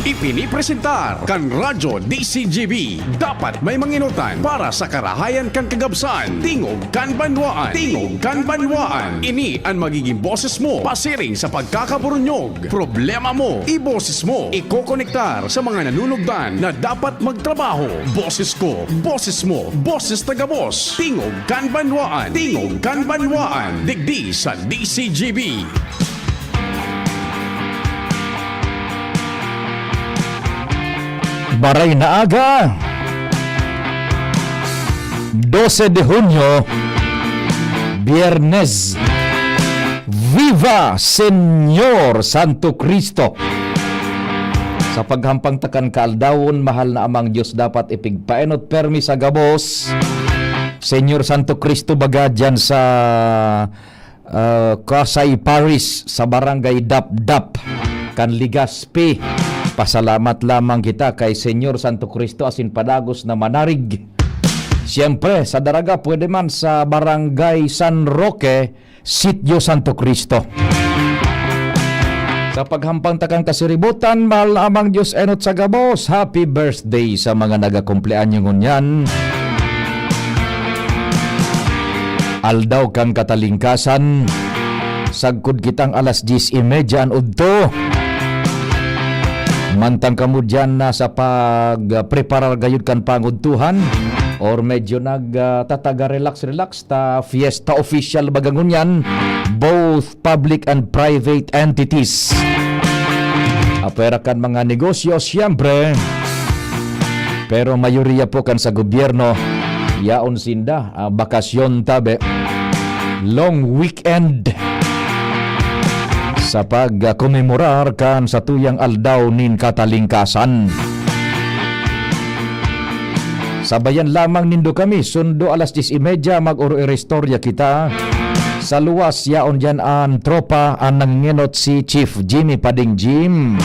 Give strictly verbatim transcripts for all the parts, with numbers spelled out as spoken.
Ipinipresentar kan Radyo D C G B. Dapat may mangenotan para sa karahayan kan kagabsan. Tingog kan banwaan. Tingog kan banwaan. Ini an magiging boses mo pasiring sa pagkakaburunyog. Problema mo, iboses mo. Ikokonektar sa mga nanunugdan na dapat magtrabaho. Boses ko, boses mo, boses taga-boss. Tingog kan banwaan. Tingog kan banwaan. Digdi sa D C G B. Baray na aga, dose de Hunyo, Biyernes. Viva Señor Santo Cristo! Sa paghampang ta kan kaaldawon, mahal na Amang Diyos, dapat ipigpaenot permi sa gabos. Señor Santo Cristo, baga dyan sa ah, Kasay Parish, sa Barangay Dapdap, kan Legazpi. Pasalamat lamang kita kay Señor Santo Cristo asin padagos na manarig. Siyempre, sa Daraga, pwede man sa Barangay San Roque, Sitio Santo Cristo. Sa paghampang ta kan kasiributan, mahal na Amang Diyos enot sa gabos, happy birthday sa mga nagakumpleanyo ngunyan. Aldaw kan katalingkasan, sagkod kitang alas dyes y media an udto. Mantang kamo diyan na sa pagpreparar gayud kan pangudtuhan, or medyo nag, ah, tataga relax-relax, ta fiesta official baga ngunyan, both public and private entities. Apwera kan mga negosyo, siyempre. Pero mayoriya po kan sa gobyerno, yaon sinda, ah, bakasyon tabi. Long weekend sa pagkomemorar kan satuyang aldaw nin katalingkasan. Sabayan lamang nindo kami, sundo alas dyes y media, mag-oro-iristorya kita. Sa luwas, yaon diyan an tropa, an nangingenot si Chief Jimmy Pading Jim.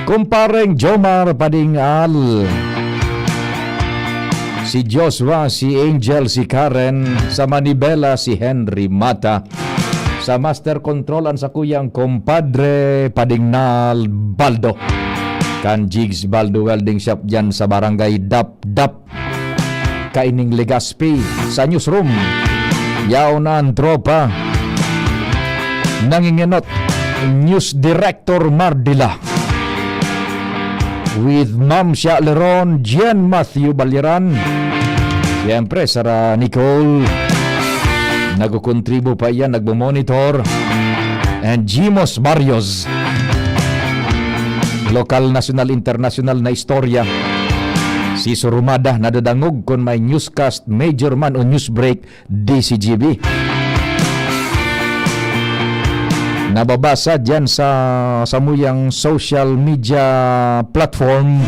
Kumpareng Jomar Pading Al. Si Joshua, si Angel, si Karen. Sa manibela, si Henry Mata. Sa master control, an sakuyang kumpadre, Pading Nal Baldo. Kan Jigs Baldo Welding Shop diyan sa Barangay Dapdap, kaining Legazpi. Sa newsroom, yaon na an tropa. Nangingenot, News Director Mardila. With Ma'am Sha Leron, Jen Matthew Baliran. Siyempre, Sara Nicole. Nagkukontribo pa iyan, nagmomonitor. And Jimos Barrios. Lokal, nasyonal, internasyonal na istorya. Si Surumada, nadadangog kun may newscast, major man o news break, D C G B. Nababasa diyan sa samuyang social media platform,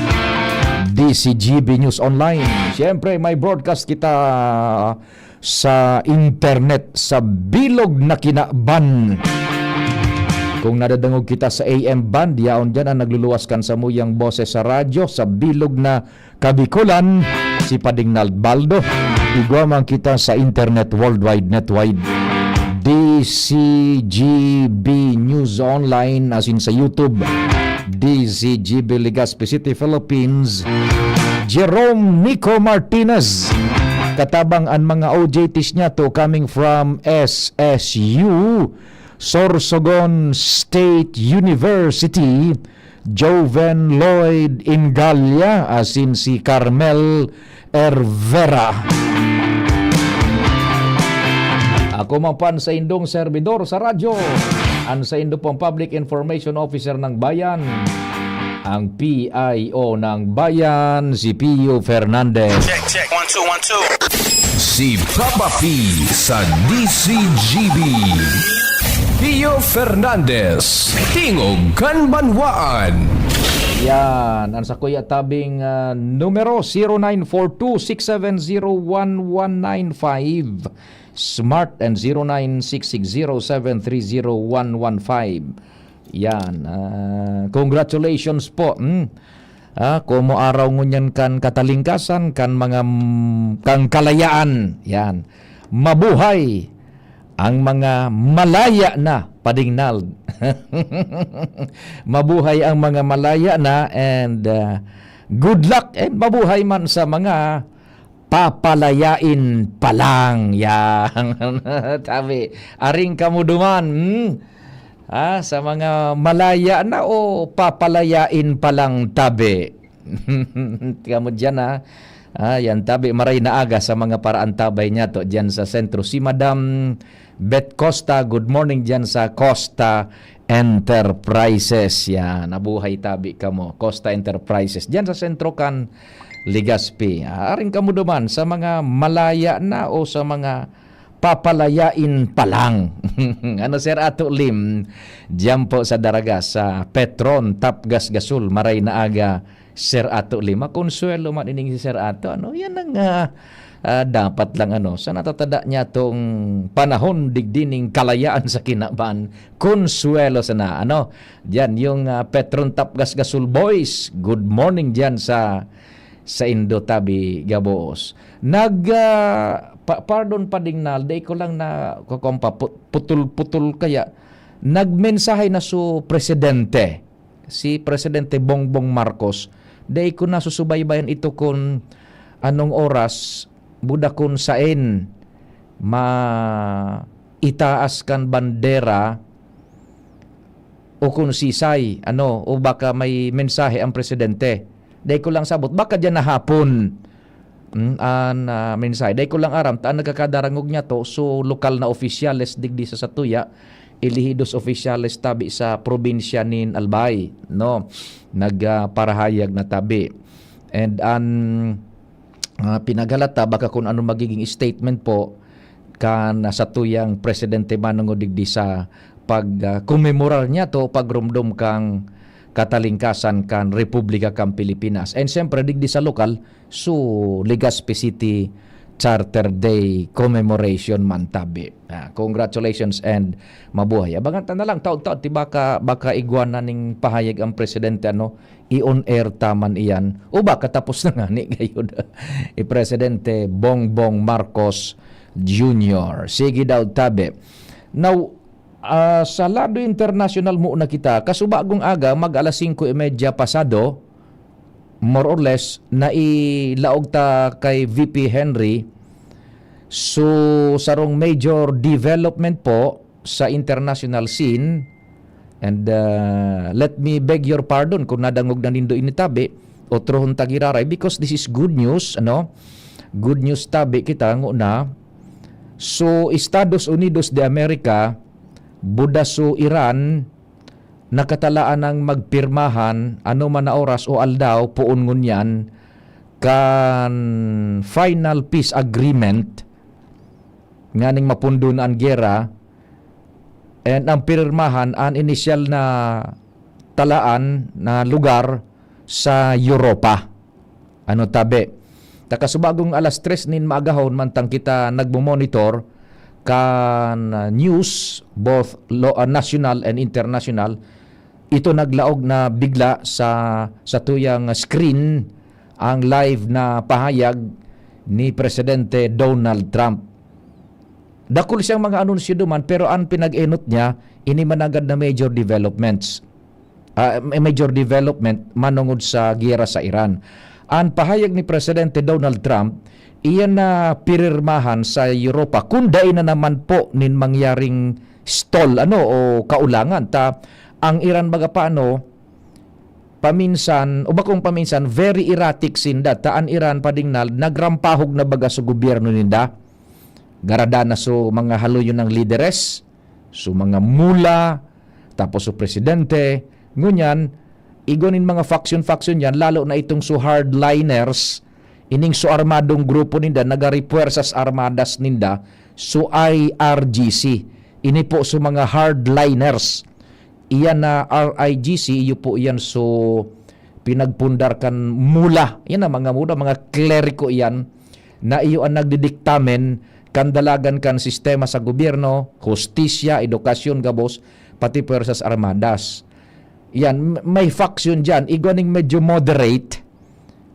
D C G B News Online. Siyempre, may broadcast kita sa internet, sa bilog na kinaban. Kung nadadangog kita sa A M band, yaon diyan an nagluluwas kan samuyang boses sa radyo, sa bilog na Kabikolan, si Pading Nald Baldo. Igwa man kita sa internet, worldwide netwide. D C G B News Online, as in sa YouTube. D C G B Legazpi City, Philippines. Jerome Nico Martinez. Katabang an mga O J Ts niya to, coming from S S U, Sorsogon State University. Joven Lloyd Ingalia, asin si Carmel Ervera. Ako man pan saindong serbidor sa radyo, an saindo pong Public Information Officer ng Bayan, ang P I O ng Bayan, si Pio Fernandez. Check, check. One, two, one, two. Si Papa P sa D C G B. Pio Fernandez, Tingog kan Banwaan. Yan, ang sakuya tabing, ah, numero, zero nine four two six seven zero one one nine five, Smart, and zero nine six six zero seven three zero one one five. Yan, ah, congratulations po, hmm. Ah, komo araw ngunyan kan katalingkasan, kan mga, mm, kan kalayaan. Yan. Mabuhay ang mga malaya na, Pading Nald. Mabuhay ang mga malaya na and, ah, good luck and mabuhay man sa mga papalayain pa lang. Yan. Tabi, aring kamo duman, hmm? Ah, sa mga malaya na o papalayain pa lang, tabi? Kamo diyan, ha? Ah, yan, tabi, maray na aga sa mga paraantabay niyato diyan sa sentro. Si Madam Beth Costa, good morning diyan sa Costa Enterprises. Yan, nabuhay tabi kamo. Costa Enterprises. Diyan sa sentro kan Legazpi. Ah, aring kamo duman sa mga malaya na o sa mga papalayain pa lang. Ano, Sir Ato Lim? Diyan po sa Daraga, sa Petron, Tapgas, Gasol, maray na aga, Sir Ato Lim. Makonsuelo man ining si Sir Ato. Ano, yan ang, ah, ah, dapat lang, ano, sa natatada niya tong panahon digdi ning kalayaan sa kinaban. Konsuelo sana, ano? Diyan, yung, ah, Petron Tapgas Gasol Boys. Good morning diyan sa, sa Indo Tabi Gabos. Nag, ah, pa-, pardon, Padingnal, di ko lang na, kukumpa, put-, putol-putol kaya. Nagmensahe na su presidente, si Presidente Bongbong Marcos. Di ko na susubaybayan ito kung anong oras, buda kung saen ma-, itaas kan bandera o kung sisay, ano, o baka may mensahe ang presidente. Dai ko lang sabot, baka diyan na hapon, mm, an, ah, mensahe. Dai ko lang aram, ta an nagkakadarangog niya to, so lokal na opisyales digdi sa satuya, elehidos opisyales tabi sa probinsya nin Albay, no? Nag, ah, parahayag na tabi. And an, ah, pinaghalata, baka kung ano magiging statement po kan, ah, satuyang presidente manongod digdi sa pag, ah, komemorar niya to, pagromdom kang katalingkasan kan Republika kan Pilipinas. And siyempre, digdi sa lokal, su Legazpi City Charter Day commemoration man tabi. Ah, congratulations and mabuhay. Abangan ta na lang, taod-taod, ti baka, baka igwa na ning pahayag ang presidente, ano, i-on air ta man iyan. O baka tapos na ngani gayod. I Presidente Bongbong Marcos Junior. Sige daw, tabi. Now, ah, sa lado internasyonal muna kita, kasubagong aga, mag alas singko y media pasado, more or less, nailaog ta kay V P Henry. So, sarong major development po sa international scene. And, ah, let me beg your pardon kung nadangog na nindo ini tabi, otrohon ta giraray, because this is good news, ano? Good news tabi kita, ngona. So, Estados Unidos de America, buda so Iran, nakatalaan nang magpirmahan, ano man na oras o aldaw, poon ngunyan, kan final peace agreement, nganing mapundo na an gera, and ang pirmahan, an inisyal na talaan na lugar sa Europa. Ano tabi? Ta kasubagong alas tres nin maagahon, mantang kita nagmo-monitor kan, ah, news, both lo-, ah, national and international, ito naglaog na bigla sa, sa tuyang screen ang live na pahayag ni Presidente Donald Trump. Dakul siyang mga anunsyo duman, pero an pinag-enot niya, ini managad na major developments. Ah, may major development manongod sa giyera sa Iran. An pahayag ni Presidente Donald Trump, iyan na pirmahan sa Europa, kun dai na naman po nin mangyaring stall, ano, o kaulangan. Ta, ang Iran, baga paano, paminsan, o bakong paminsan, very erratic sinda. Ta an Iran, padingnal, nagrampahog na baga sa gobyerno ninda. Garada na so mga haloyon ng lideres, so mga mula, tapos so presidente. Ngunyan, igwa nin mga faction-faction yan, lalo na itong so hardliners, ining so armadong grupo ninda, nagaripuersas armadas ninda, so I R G C. Ini po so mga hardliners. Iyan na R I G C, iyo po iyan so pinagpundar kan mula. Yan ang mga mula, mga kleriko iyan na iyo ang nagdidiktamen kan dalagan kan sistema sa gobyerno, hustisya, edukasyon, gabos, pati puwersas armadas. Yan, m-, may faction diyan, igwa ning medyo moderate,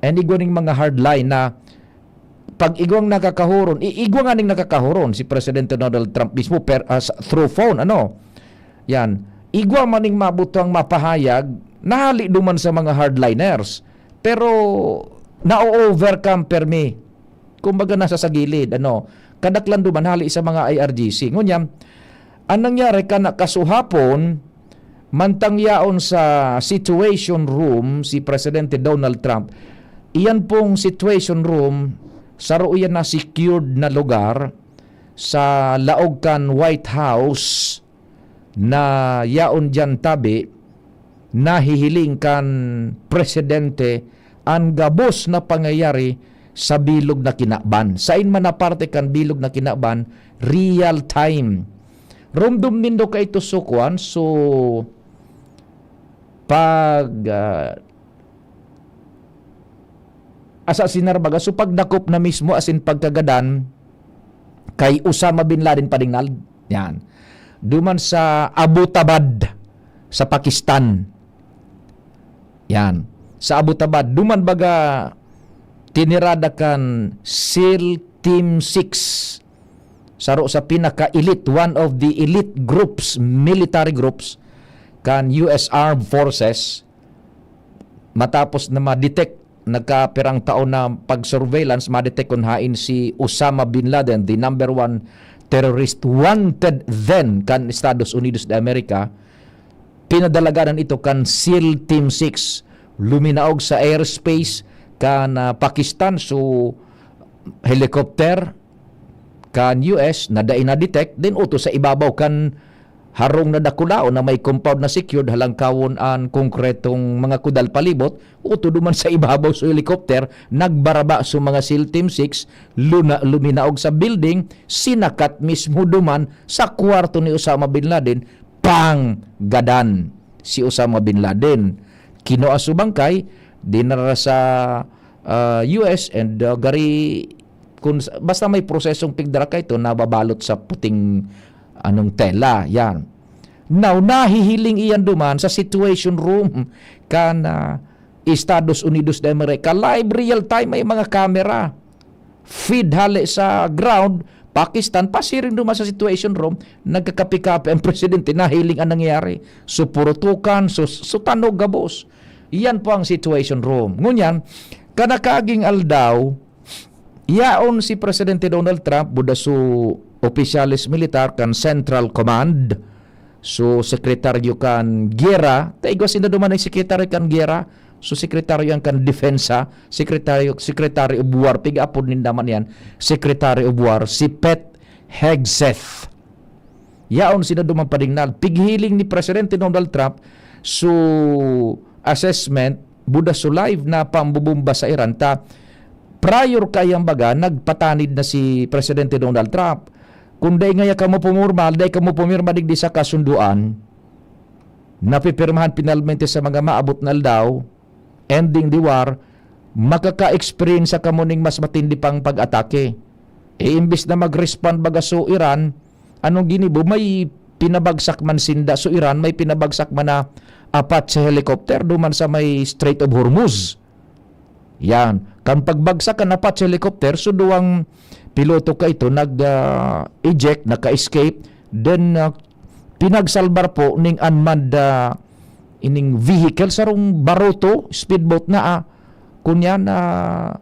and igwa ning mga hardline na pag igwang nakakahuron, i-, igwa nga ning nakakahuron si Presidente Donald Trump mismo per, ah, sa, through phone, ano? Yan. igwa man ning mabuto ang mapahayag, nahali duman sa mga hardliners. Pero na-overcome permi. Kumbaga, nasa sa gilid, ano. Kadaklan duman hali sa mga I R G C. Ngunyan, ang nangyari ka na kasuhapon, mantang yaon sa Situation Room si Presidente Donald Trump, iyan pong Situation Room, saro iyan na secured na lugar sa laog kan White House na yaon diyan tabi, nahihiling kan presidente an gabos na pangyayari sa bilog na kinaban. Sain man na parte kan bilog na kinaban, real time. Rumdom nindo kaito, so kuwan, so pag, ah, asasinar baga, so pagdakop na mismo, asin pagkagadan kay Osama bin Laden, padingnal. Yan. Duman sa Abbottabad, sa Pakistan. Yan. Sa Abbottabad, duman baga tinirada kan SEAL Team six. Saro sa pinaka-elite, one of the elite groups, military groups, kan U S Armed Forces. Matapos na ma-detect, nagkapirang taon na pag-surveillance, ma-detect kun hain si Osama bin Laden, the number one terrorist wanted then kan Estados Unidos de America, pinadalaganan ito kan SEAL Team six. Luminaog sa airspace kan, ah, Pakistan, so helicopter kan U S na dai na-detect, then uto sa ibabaw kan harong na dakulaon na may compound na secured, halangkawon an konkretong mga kudal palibot, uto duman sa ibabaw sa helicopter, nagbaraba sa mga SEAL Team six, luna-, luminaog sa building, sinakat mismo duman sa kwarto ni Osama bin Laden, panggadan si Osama bin Laden. Kinua so bangkay, dinara sa, ah, U S and, ah, gari, kung s-, basta may prosesong pigdara kaito, nababalot sa puting, anong, tela. Yan. Now, nahihiling iyan duman sa Situation Room kan, ah, Estados Unidos de America. Live, real time, may mga kamera. Feed hale sa ground, Pakistan, pasiring duman sa Situation Room, nagkakape-kape ang presidente, nahiling ang nangyari. So, purutukan, so, so tanog gabos. Iyan po ang Situation Room. Ngunyan, kanakaging aldaw, yaon si Presidente Donald Trump, buda su opisyales militar kan Central Command, su sekretaryo kan giyera, ta igwa sinda duman ang sekretaryo kan giyera, su sekretaryo yan kan depensa, sekretaryo, Secretary of War, piga-apod ninda man yan, Secretary of War, si Pete Hegseth. Yaon sinda duman padingnal. Pighiling ni Presidente Donald Trump su assessment, buda su live na pambobomba sa Iran, ta prior kaiyang baga, nagpatanid na si Presidente Donald Trump. Kung dai ngaya kamo pumorma, dai kamo pumirma digdi sa kasundoan, napipirmahan pinalmente sa mga maabot na aldaw, ending the war, makaka-experience kamo ning mas matindi pang pag-atake. E, imbis na mag-respond baga so Iran, anong ginibo? May pinabagsak man sinda so Iran, may pinabagsak man na Apache helicopter duman sa may Strait of Hormuz. Yan. Kan pagbagsak kan Apache helicopter, so duwang piloto kaito nag, ah, eject, naka-escape, then, ah, pinagsalbar po ning unmanned, ah, ining vehicle, sarong baruto, speedboat na, ah, kunyan, ah,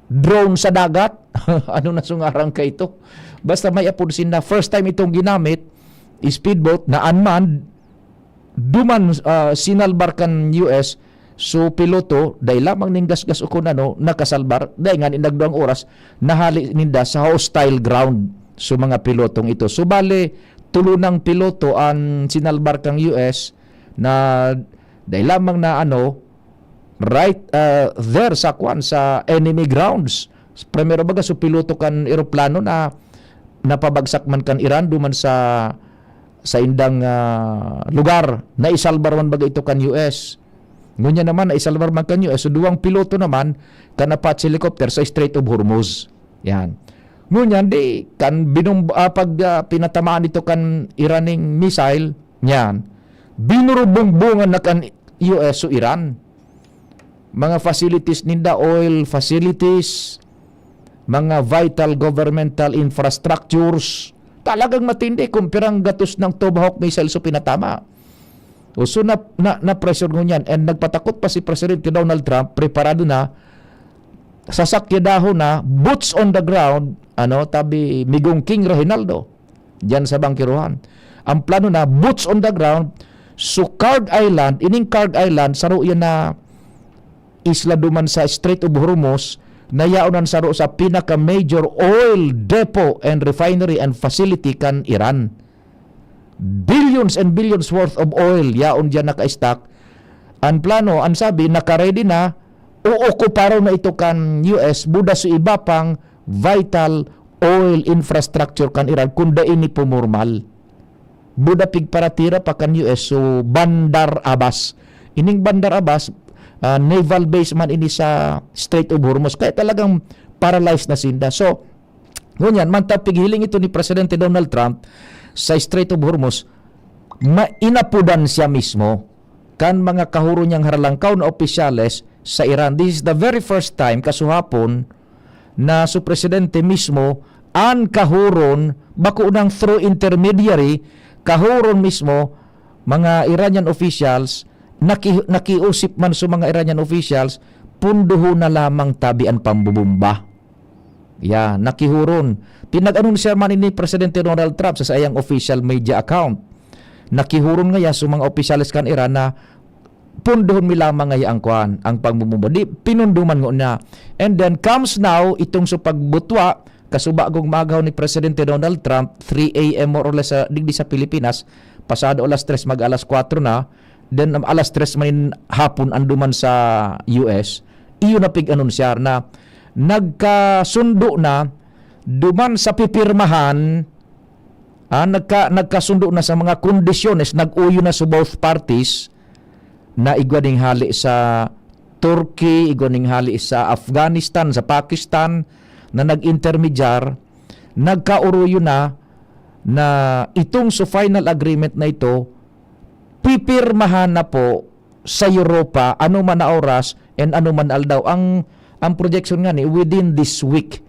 drone sa dagat. Ano na sungaran kaito? Basta may apod sinda. First time itong ginamit, speedboat na unmanned, duman, ah, sinalbar kan U S, so piloto, dai lamang ning gasgas o kun ano, nakasalbar, dai ngani nagduang oras, nahali ninda sa hostile ground. So, mga pilotong ito. So, bale, tulo nang piloto an sinalbar kan U S na dai lamang na ano, right, ah, there sa kwan, sa enemy grounds. Primero baga, so piloto kan eroplano na napabagsak man kan Iran duman sa, sa indang, ah, lugar. Naisalbar man baga ito kan U S. Ngunyan naman, naisalbar man kan U S. So, duwang piloto naman kan Apache helicopter sa Strait of Hormuz. Yan. Ngunyan, di, kan binum-, ah, pag, ah, pinatamaan ito kan Iran ning missile, yan. Binurubungbungan na kan U S so Iran. Mga facilities ninda, oil facilities, mga vital governmental infrastructures. Talagang matindi kung pirang gatos ng Tomahawk missile so pinatama. O, so na, na, na-pressure ngunyan, and nagpatakot pa si Presidente Donald Trump, preparado na, sasakyadahon na, boots on the ground, ano, tabi, Migong King Reginaldo, diyan sa Bangkiruhan. Ang plano na, boots on the ground, so Kharg Island, ining Kharg Island, saro yan na isla duman sa Strait of Hormuz, na yaon an saro sa pinaka-major oil depot and refinery and facility kan Iran. Billions and billions worth of oil yaon diyan naka-stock. Ang plano, ang sabi, naka-ready na, ookuparon na ito kan U S, buda sa iba pang vital oil infrastructure kan Iran, kung dai ni pumormal. Buda pigparatira pa kan U S, so Bandar Abbas. Ining Bandar Abbas, ah, naval base man ini sa Strait of Hormuz. Kaya talagang paralyzed na sinda. So, ngunyan, mantang pighiling ito ni Presidente Donald Trump sa Strait of Hormuz, ma-, inapudan siya mismo kan mga kahuro niyang haralangkaw na opisyales sa Iran. This is the very first time, kasuhapon, na su presidente mismo an kahuron, bako nang through intermediary, kahuron mismo, mga Iranian officials, naki-, nakiusip man sa mga Iranian officials, punduhon na lamang tabi an pambubumba. Ya, nakihuron. Pinag-anunsya man ini ni Presidente Donald Trump sa saiyang official media account. Nakihuron ngaya sa mga opisyales kan Iran na punduhon mi lamang ngaya ang kwan, ang pagmumumba. Di, pinunduman ngunyan. And then comes now, itong sa pagbutwa, kasubagong maaghaw ni Presidente Donald Trump, three a m more or less, sa, digdi sa Pilipinas, pasado alas tres, mag-alas kwatro na, then, um, alas tres man hapon ang duman sa U S, iyon na pig-anunsiyar na nagkasundo na duman sa pipirmahan, ah, nagka-, nagkasundo na sa mga kondisyones, nag-uyo na sa both parties, na igwa ning hali sa Turkey, igwa ning hali sa Afghanistan, sa Pakistan, na nag-intermedyar, nagkauruyo na, na itong sa final agreement na ito, pipirmahan na po sa Europa, ano man na oras and ano man aldaw. Ang, ang projection nga ni, within this week,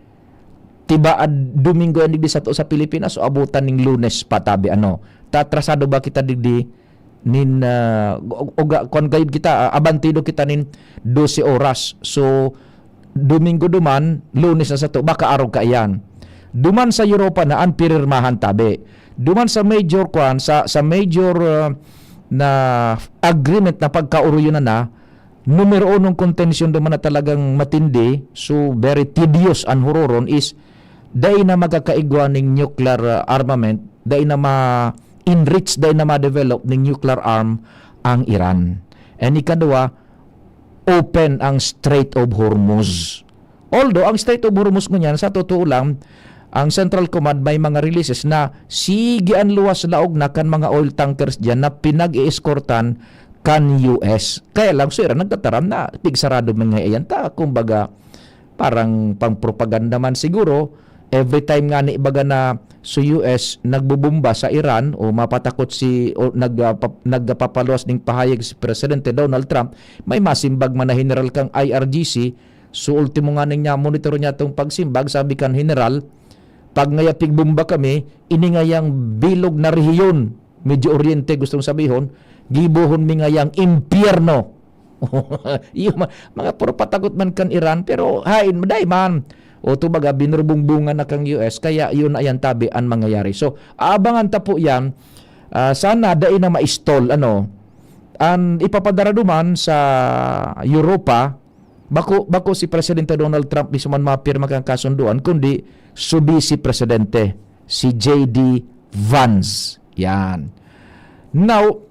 tibaad Domingo yan digdi sato sa Pilipinas, o abutan ning Lunes pa tabi, ano. Tatrasado ba kita digdi nin, ah, o, o ga-, kwan gayud kita, ah, abantido kita nin dose oras. So, Domingo duman, Lunes na sato, baka arog kaiyan. Duman sa Europa na an pirirmahan tabi. Duman sa major kwan, sa, sa major, ah, na agreement na pagkauruyo na na, numero unong kontensyon duman na talagang matindi, so very tedious an huroron is dai na magkakaigwa ning nuclear, ah, armament, dai na ma-enrich, dai na ma-develop ning nuclear arm ang Iran. And ikaduwa, open ang Strait of Hormuz. Although, ang Strait of Hormuz ngunyan, sa totoo lang, ang Central Command may mga releases na sige an luwas laog na kan mga oil tankers diyan na pinag-eeskortan kan U S. Kaya lang, so, Iran nagtataram na pigsarado man nga iyan ta. Kumbaga, parang pangpropaganda man siguro. Every time nga ni baga na sa U S nagbubomba sa Iran o mapatakot si, o nag-, ah, pap-, nagpapaluwas ning pahayag si Presidente Donald Trump, may masimbag man na general kang I R G C. So, ultimo nga ning niya, monitor niya tong pagsimbag, sabi kan general, "Pag ngaya pigbomba kami, ini ngayang bilog na rehiyon, medyo oriente, gustong sabihon, gibohon mi ngayang impyerno." Iyo, ma-, mga puro patagot man kan Iran, pero hain, dai man. O, to baga, binurbungbungan na kang U S, kaya yun na yan tabi an mangyayari. So, aabangan ta po yan. Ah, sana dai na ma-stall, ano, an ipapadara duman sa Europa, bako, bako si Presidente Donald Trump mismo man mapirma kan kasunduan, kundi su Vice Presidente, si J D Vance. Yan. Now,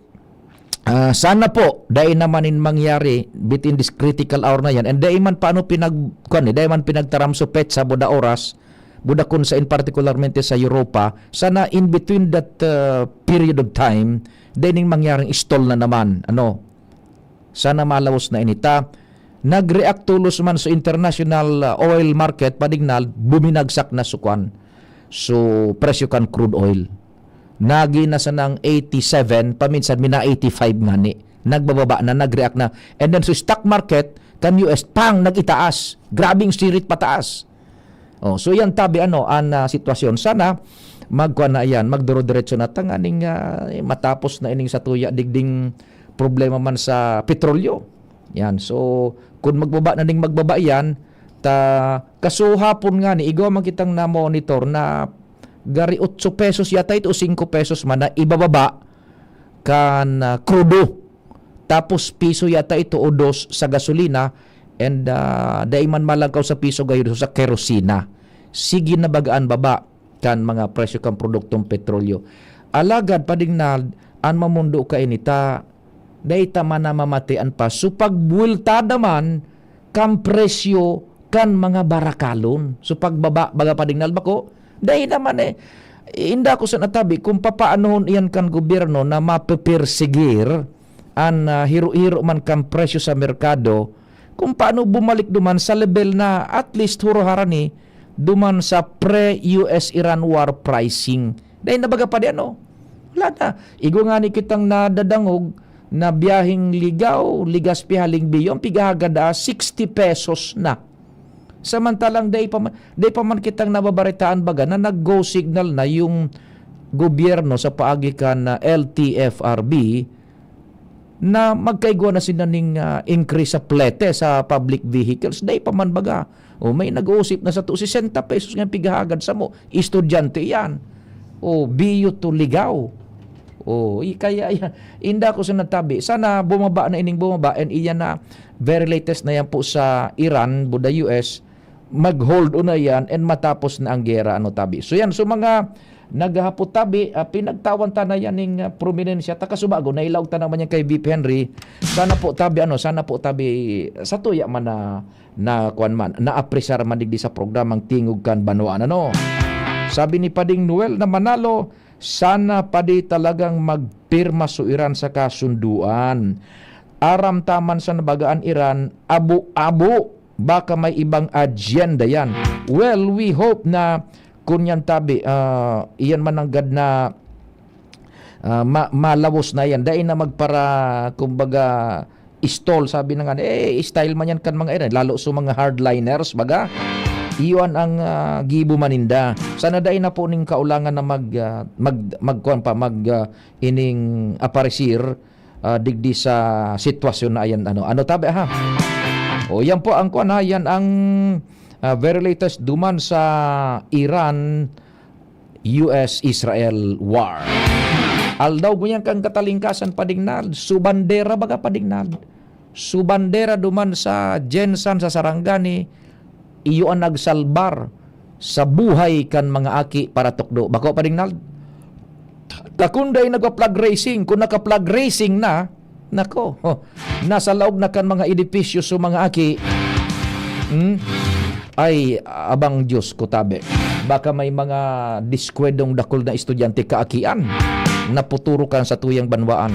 ah, sana po, dai naman in mangyari between this critical hour na yan. And dai man paano pinag-, kuwan eh, dai man pinagtaram so petsa, buda oras, buda kun sain partikularmente sa Europa, sana in between that, ah, period of time, dai ning mangyaring stall na naman. Ano? Sana malawos na ini ta. Nag-react tolos man sa international, ah, oil market, padignal, buminagsak na so kwan. So, presyo kan crude oil. Nagi na sanang eighty-seven, paminsan mina eighty-five ngani. Nagbababa na, nag-react na. And then, so stock market, kan U S, pang, nag-itaas. Grabing sirit pataas. Oh, so yan tabi, ano, an, ah, sitwasyon. Sana, magkuan na iyan, magduro-diretso na tanganing, ah, matapos na ining satuya digding problema man sa petrolyo. Yan. So, kun magbaba na ning magbaba iyan, ta kasuhapon ngani, igwa man kitang na-monitor na gari otso pesos yata ito o singko pesos man na ibababa kan, ah, krudo. Tapos piso yata ito o dos sa gasolina and, ah, dai man malangkaw sa piso gayon sa kerosina. Sige na baga an baba kan mga presyo kan produktong petrolyo. Alagad, Pading Nald, an mamundo kaini ta, dai ta man namamatian pa. So, pagbuweltada man kan presyo kan mga barakalon. So, pagbaba, baga, Pading Nald, bako, dai naman eh. Inda ko sa natabi kung papaanohon iyan kan gobyerno na mapepersigir an, ah, hiro-hiro man kan presyo sa merkado, kung paano bumalik duman sa level na at least huro harani duman sa pre-U S Iran war pricing. Dahil na baga pa di ano, wala na. Igwa ngani kitang nadadangog na biyaheng Ligao, Legazpi, Halingbiyo, ang pighahagad, ah, sixty pesos na. Samantalang dai pa man, dai pa man kitang nababaritaan baga na nag-go signal na yung gobyerno sa paagi kan, ah, L T F R B na magkaigwa na sila ning, ah, increase sa plete sa public vehicles. Dai pa man baga. O, may nag-uusip na sato, sesenta pesos nga pighahagad samo. Estudyante iyan. O, Biyo to Ligao. O, i-, kaya iyan, inda ko sa natabi. Sana bumaba na ining bumaba and iyan na very latest na yan po sa Iran, buda U S, mag-hold on na yan and matapos na ang gera, ano, tabi. So yan, so mga naghahapot tabi, ah, pinagtawan ta na yan ning, ah, prominensya. Ta kasubago, nailaog ta naman yan kay V P Henry. Sana po tabi, ano, sana po tabi, sa tuya man na, na, kwan man, naapresar man digdi sa programang Tingog kan Banwaan, ano. Sabi ni Pading Noel na Manalo, sana padi talagang magpirma so Iran sa kasunduan. Aram ta man sa nabagaan Iran, abo-abo, baka may ibang agenda yan. Well, we hope na kun yan tabi, ah, iyan mananggad na, ah, ma-, malawos na yan. Dai na magpara, kumbaga, stall, sabi na nga, eh, style man yan kan mga Iran, lalo sa mga hardliners, baga. Iyon ang, ah, gibo maninda. Sana dai na po ning kaulangan na mag, ah, mag, magkuan pa, mag, ah, ining aparisir, ah, digdi sa sitwasyon na ayan, ano. Ano tabi, ha? O, yan po ang kuan, ha? Yan ang, ah, very latest duman sa Iran, U S Israel war. Aldaw ngunyan kan katalingkasan, Pading Nald, so bandera baga, Pading Nald. So bandera duman sa Gensan sa Sarangani, iyo an nagsalbar sa buhay kan mga aki para tukdo. Bako, Pading Nald? Ta kun dai nagpa-flag raising, kun naka-flag raising na, nako, nasa laog na kan mga edipisyo so mga aki. Hmm? Ay, abang Diyos ko, tabi. Baka may mga diskwedong dakul na estudyante kaakian, naputuro kan sa tuyang banwaan.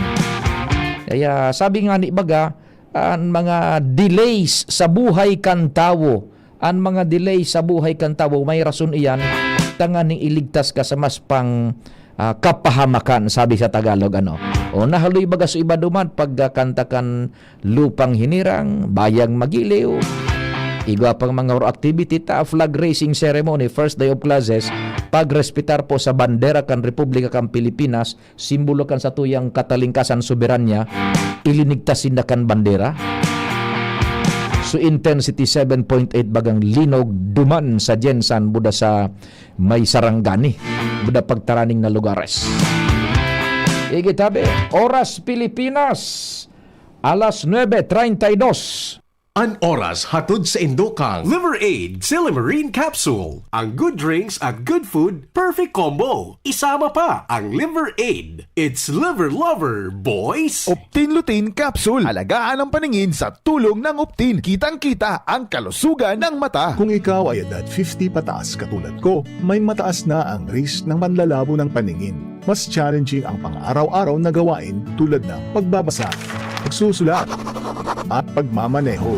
Kaya sabi nga ni baga, an mga delays sa buhay kan tawo, an mga delays sa buhay kan tawo, may rason iyan, tanganing iligtas ka sa mas pang, ah, kapahamakan, sabi sa Tagalog, ano. O, nahaloy baga sa iba duman, pagkakanta kan Lupang Hinirang, Bayang Magiliw, igwa pang mga oro activity ta, flag raising ceremony, first day of classes, pagrespetar po sa bandera kan Republika kan Pilipinas, simbolo kan satuyang katalingkasan, soberanya, ilinigtas sinda kan bandera. So, intensity seven point eight bagang linog duman sa Gensan, buda sa may Sarangani, buda pagtaraning na lugares. Igitabi, Oras Pilipinas, alas nuebe treinta y dos. An oras hatod sa indo kang Liver Aid Silimarin Capsule. Ang good drinks at good food, perfect combo. Isama pa ang Liver Aid. It's Liver Lover, boys! Optin Lutein Capsule. Alagaan ang paningin sa tulong ng Optin. Kitang-kita ang kalusugan ng mata. Kung ikaw ay edad fifty pataas katulad ko, may mataas na ang risk ng panlalabo ng paningin. Mas challenging ang pang-araw-araw na gawain tulad ng pagbabasa, pagsusulat, at pagmamaneho.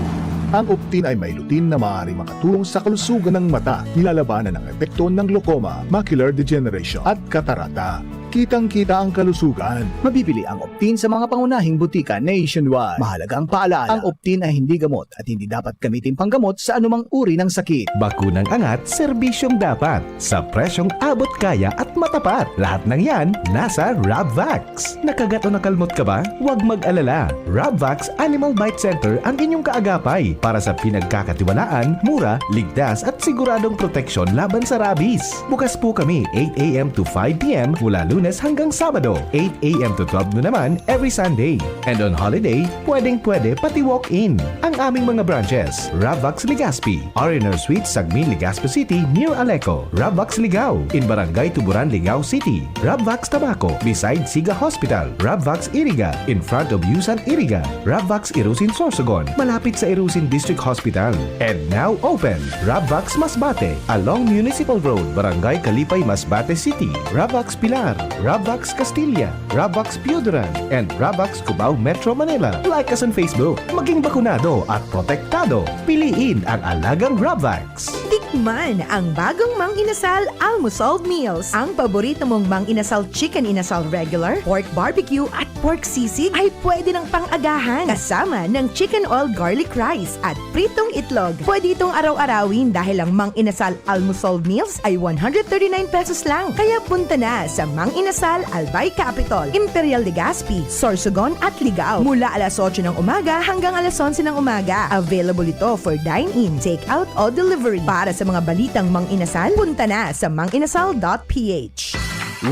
Ang Optin ay may lutein na maaaring makatulong sa kalusugan ng mata, nilalabanan ang epekto ng glaucoma, macular degeneration, at katarata. Kitang-kita ang kalusugan. Mabibili ang Optin sa mga pangunahing butika nationwide. Mahalagang paalala, ang Optin ay hindi gamot at hindi dapat gamitin panggamot sa anumang uri ng sakit. Bakunang angat, serbisyong dapat, sa presyong abot kaya at matapat. Lahat ng yan, nasa Rabvax. Nakagat o nakalmot ka ba? Huwag mag-alala. Rabvax Animal Bite Center ang inyong kaagapay para sa pinagkakatiwalaan, mura, ligtas at siguradong proteksyon laban sa rabies. Bukas po kami eight a m to five p m mula Lunes hanggang Sabado, eight a m to twelve noon naman every Sunday. And on holiday, pwedeng-pwede pati walk-in. Ang aming mga branches, Rabvax Legazpi, R and R Suites, Sagmin, Legazpi City, near Aleco. Rabvax Ligao, in Barangay Tuburan, Ligao City. Rabvax Tabaco, beside Siga Hospital. Rabvax Iriga, in front of Yusan Iriga. Rabvax Irusin Sorsogon, malapit sa Irusin District Hospital. And now open, Rabvax Masbate, along Municipal Road, Barangay Kalipay, Masbate City. Rabvax Pilar, Rabvax Castilla, Rabvax Pioduran, and Rabvax Cubao, Metro Manila. Like us on Facebook. Maging bakunado at protektado. Piliin ang alagang Rabvax. Tikman ang bagong Mang Inasal Almusal Meals. Ang paborito mong Mang Inasal Chicken Inasal Regular, Pork Barbecue at Pork Sisig ay pwede nang pang-agahan kasama ng Chicken Oil Garlic Rice at pritong itlog. Pwede itong araw-arawin dahil ang Mang Inasal Almusal Meals ay one hundred thirty-nine pesos lang. Kaya punta na sa Mang Inasal, Albay Capitol, Imperial Legazpi, Sorsogon at Ligao mula alas otso ng umaga hanggang alas onse ng umaga. Available ito for dine-in, take-out o delivery. Para sa mga balitang Mang Inasal, punta na sa manginasal dot p h.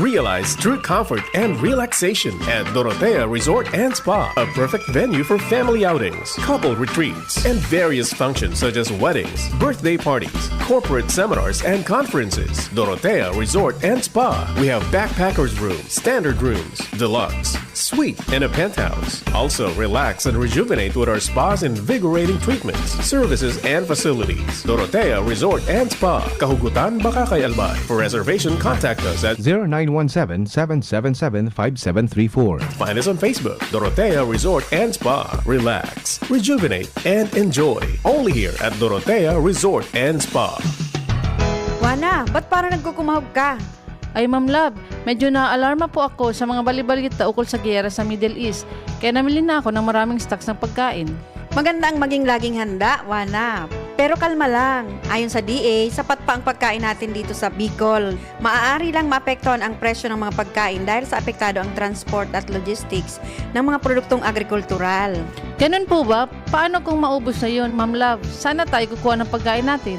Realize true comfort and relaxation at Dorotea Resort and Spa, a perfect venue for family outings, couple retreats, and various functions such as weddings, birthday parties, corporate seminars, and conferences. Dorotea Resort and Spa. We have backpackers room, standard rooms, deluxe, suite, and a penthouse. Also, relax and rejuvenate with our spa's invigorating treatments, services, and facilities. Dorotea Resort and Spa, Kahugutan, Bacacay, Albay. For reservation, contact us at zero nine one seven, seven seven seven, five seven three four. Find us on Facebook, Dorotea Resort and Spa. Relax, rejuvenate, and enjoy. Only here at Dorotea Resort and Spa. Wana, ba't parang nagkukumahog ka? Ay, Ma'am Love, medyo naalarma po ako sa mga balibalita ukol sa giyera sa Middle East, kaya namili na ako ng maraming stocks ng pagkain. Maganda ang maging laging handa, Wana. Pero kalma lang. Ayon sa D A, sapat pa ang pagkain natin dito sa Bicol. Maaari lang maapektuhan ang presyo ng mga pagkain dahil sa apektado ang transport at logistics ng mga produktong agrikultural. Ganun po ba? Paano kung maubos na yun, Ma'am Love? Saan na tayo kukuha ng pagkain natin?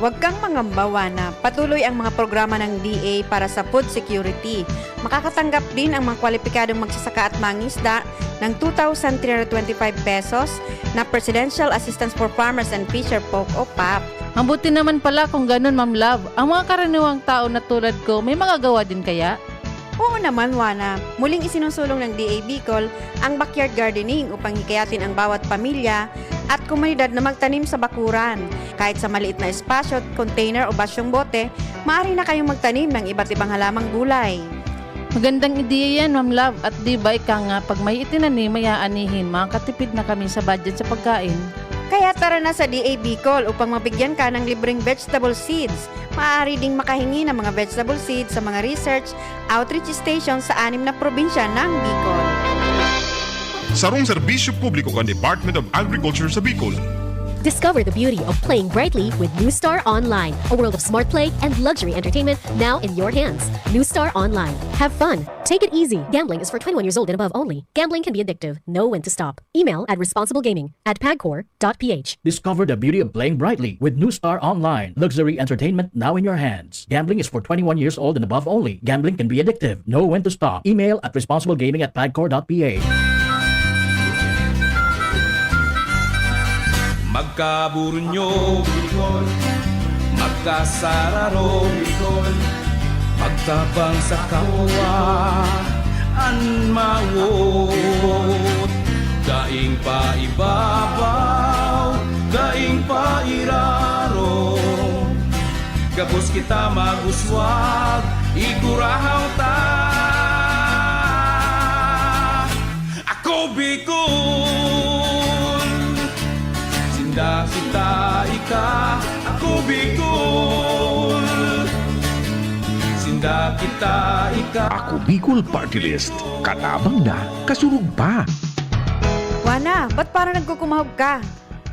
Huwag kang mangamba, Wana. Patuloy ang mga programa ng D A para sa food security. Makakatanggap din ang mga kwalipikadong magsasaka at mangisda ng two thousand three hundred twenty-five pesos na Presidential Assistance for Farmers and Fisher Folk o pap. Mabuti naman pala kung ganun, Ma'am Love. Ang mga karaniwang tao na tulad ko, may magagawa din kaya? Oo naman, Wana. Muling isinusulong ng D A Bicol ang backyard gardening upang hikayatin ang bawat pamilya at komunidad na magtanim sa bakuran. Kahit sa maliit na espasyo, container o basyong bote, maaari na kayong magtanim ng iba't ibang halamang gulay. Magandang ideya yan, Ma'am Love. At di ba ika nga, pag may itinanim, may aanihin, makakatipid na kami sa budget sa pagkain. Kaya tara na sa D A Bicol upang mabigyan ka ng libreng vegetable seeds. Maaari ding makahingi ng mga vegetable seeds sa mga research outreach station sa anim na probinsya ng Bicol. Sarong serbisyo publiko kan Department of Agriculture sa Bicol. Discover the beauty of playing brightly with New Star Online, a world of smart play and luxury entertainment now in your hands. New Star Online. Have fun. Take it easy. Gambling is for twenty-one years old and above only. Gambling can be addictive. Know when to stop. Email at responsiblegaming at pagcor dot p h. Discover the beauty of playing brightly with New Star Online. Luxury entertainment now in your hands. Gambling is for twenty-one years old and above only. Gambling can be addictive. Know when to stop. Email at responsiblegaming at pagcor dot p h. Magkaburunyo, Bicol. Magkasararo, Bicol. Magtabang sa kapwa, an mawot. Daing paibabaw, daing pairarom. Gabos kita mag-uswag, igurahaw ta. Ako Bicol, sinda kita, ika. Ako Bicol, sinda kita. Ako Bicol Party List. Katabang na, kasurog pa. Wana, ba't parang nagkukumahog ka?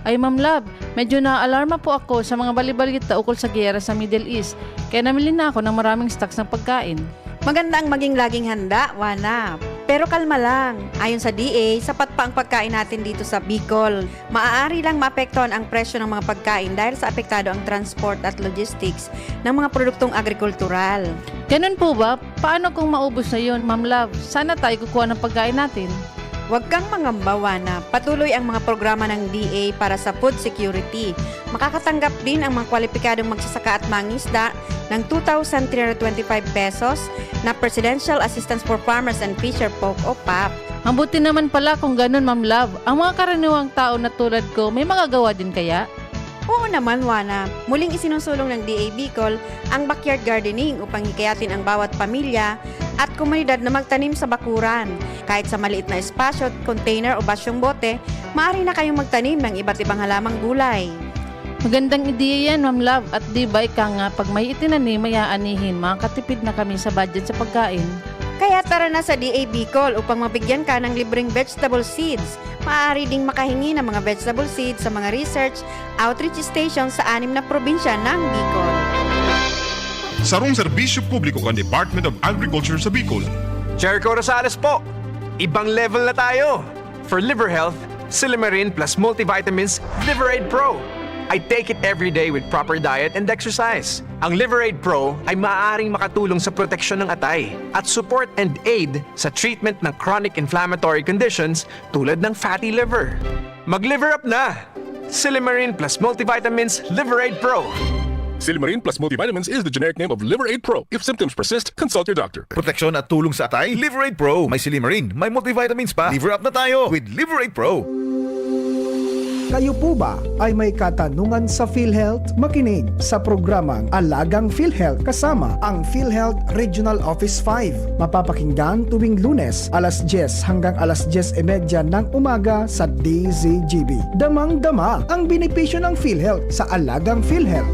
Ay, Ma'am Love, medyo naaalarma po ako sa mga balibalita ukol sa giyera sa Middle East, kaya namili na ako ng maraming stocks ng pagkain. Maganda ang maging laging handa, Wana. Pero kalma lang. Ayon sa D A, sapat pa ang pagkain natin dito sa Bicol. Maaari lang maapektuhan ang presyo ng mga pagkain dahil sa apektado ang transport at logistics ng mga produktong agrikultural. Ganun po ba? Paano kung maubos na yun, Ma'am Love? Saan na tayo kukuha ng pagkain natin? Huwag kang mangamba, Wana. Patuloy ang mga programa ng D A para sa food security. Makakatanggap din ang mga kwalipikadong magsasaka at mangisda ng two thousand three hundred twenty-five pesos na Presidential Assistance for Farmers and Fisher Folk o pap. Mabuti naman pala kung ganun, Ma'am Love. Ang mga karaniwang tao na tulad ko, may magagawa din kaya? Oo naman, Wana. Muling isinusulong ng D A Bicol ang backyard gardening upang hikayatin ang bawat pamilya at komunidad na magtanim sa bakuran. Kahit sa maliit na espasyo, container o basyong bote, maaari na kayong magtanim ng iba't ibang halamang gulay. Magandang ideya yan, Ma'am Love. At di ba ika nga, pag may itinanim, may aanihin, makakatipid na kami sa budget sa pagkain. Kaya tara na sa D A Bicol upang mabigyan ka ng libreng vegetable seeds. Maaari ding makahingi ng mga vegetable seeds sa mga research outreach station sa anim na probinsya ng Bicol. Sarong serbisyo publiko kan Department of Agriculture sa Bicol. Jericho Rosales po! Ibang level na tayo! For liver health, Silimarin plus multivitamins Liver Aid Pro. I take it every day with proper diet and exercise. Ang Liver Aid Pro ay maaaring makatulong sa proteksyon ng atay at support and aid sa treatment ng chronic inflammatory conditions tulad ng fatty liver. Mag-liver up na! Silimarin plus multivitamins Liver Aid Pro. Silimarin plus multivitamins is the generic name of Liver Aid Pro. If symptoms persist, consult your doctor. Proteksyon at tulong sa atay, Liver Aid Pro. May silimarin, may multivitamins pa. Liver up na tayo with Liver Aid Pro. Kayo po ba ay may katanungan sa PhilHealth? Makinig sa programang Alagang PhilHealth kasama ang PhilHealth Regional Office five. Mapapakinggan tuwing Lunes, alas dyes hanggang alas dyes y media ng umaga sa D Z G B. Damang-dama ang benepisyo ng PhilHealth sa Alagang PhilHealth.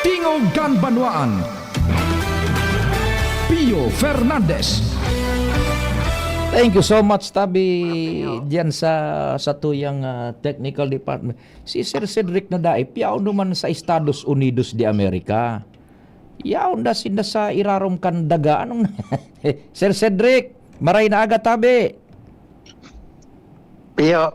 Tingog kan Banwaan. Pio Fernandez. Thank you so much, Tabi, diyan sa, sa tuyang, ah, technical department. Si Sir Cedric na dai, piyaw naman sa Estados Unidos de America. Yaon na sinda sa irarom kan daga. Anong, Sir Cedric, maray na aga, Tabi. Pio.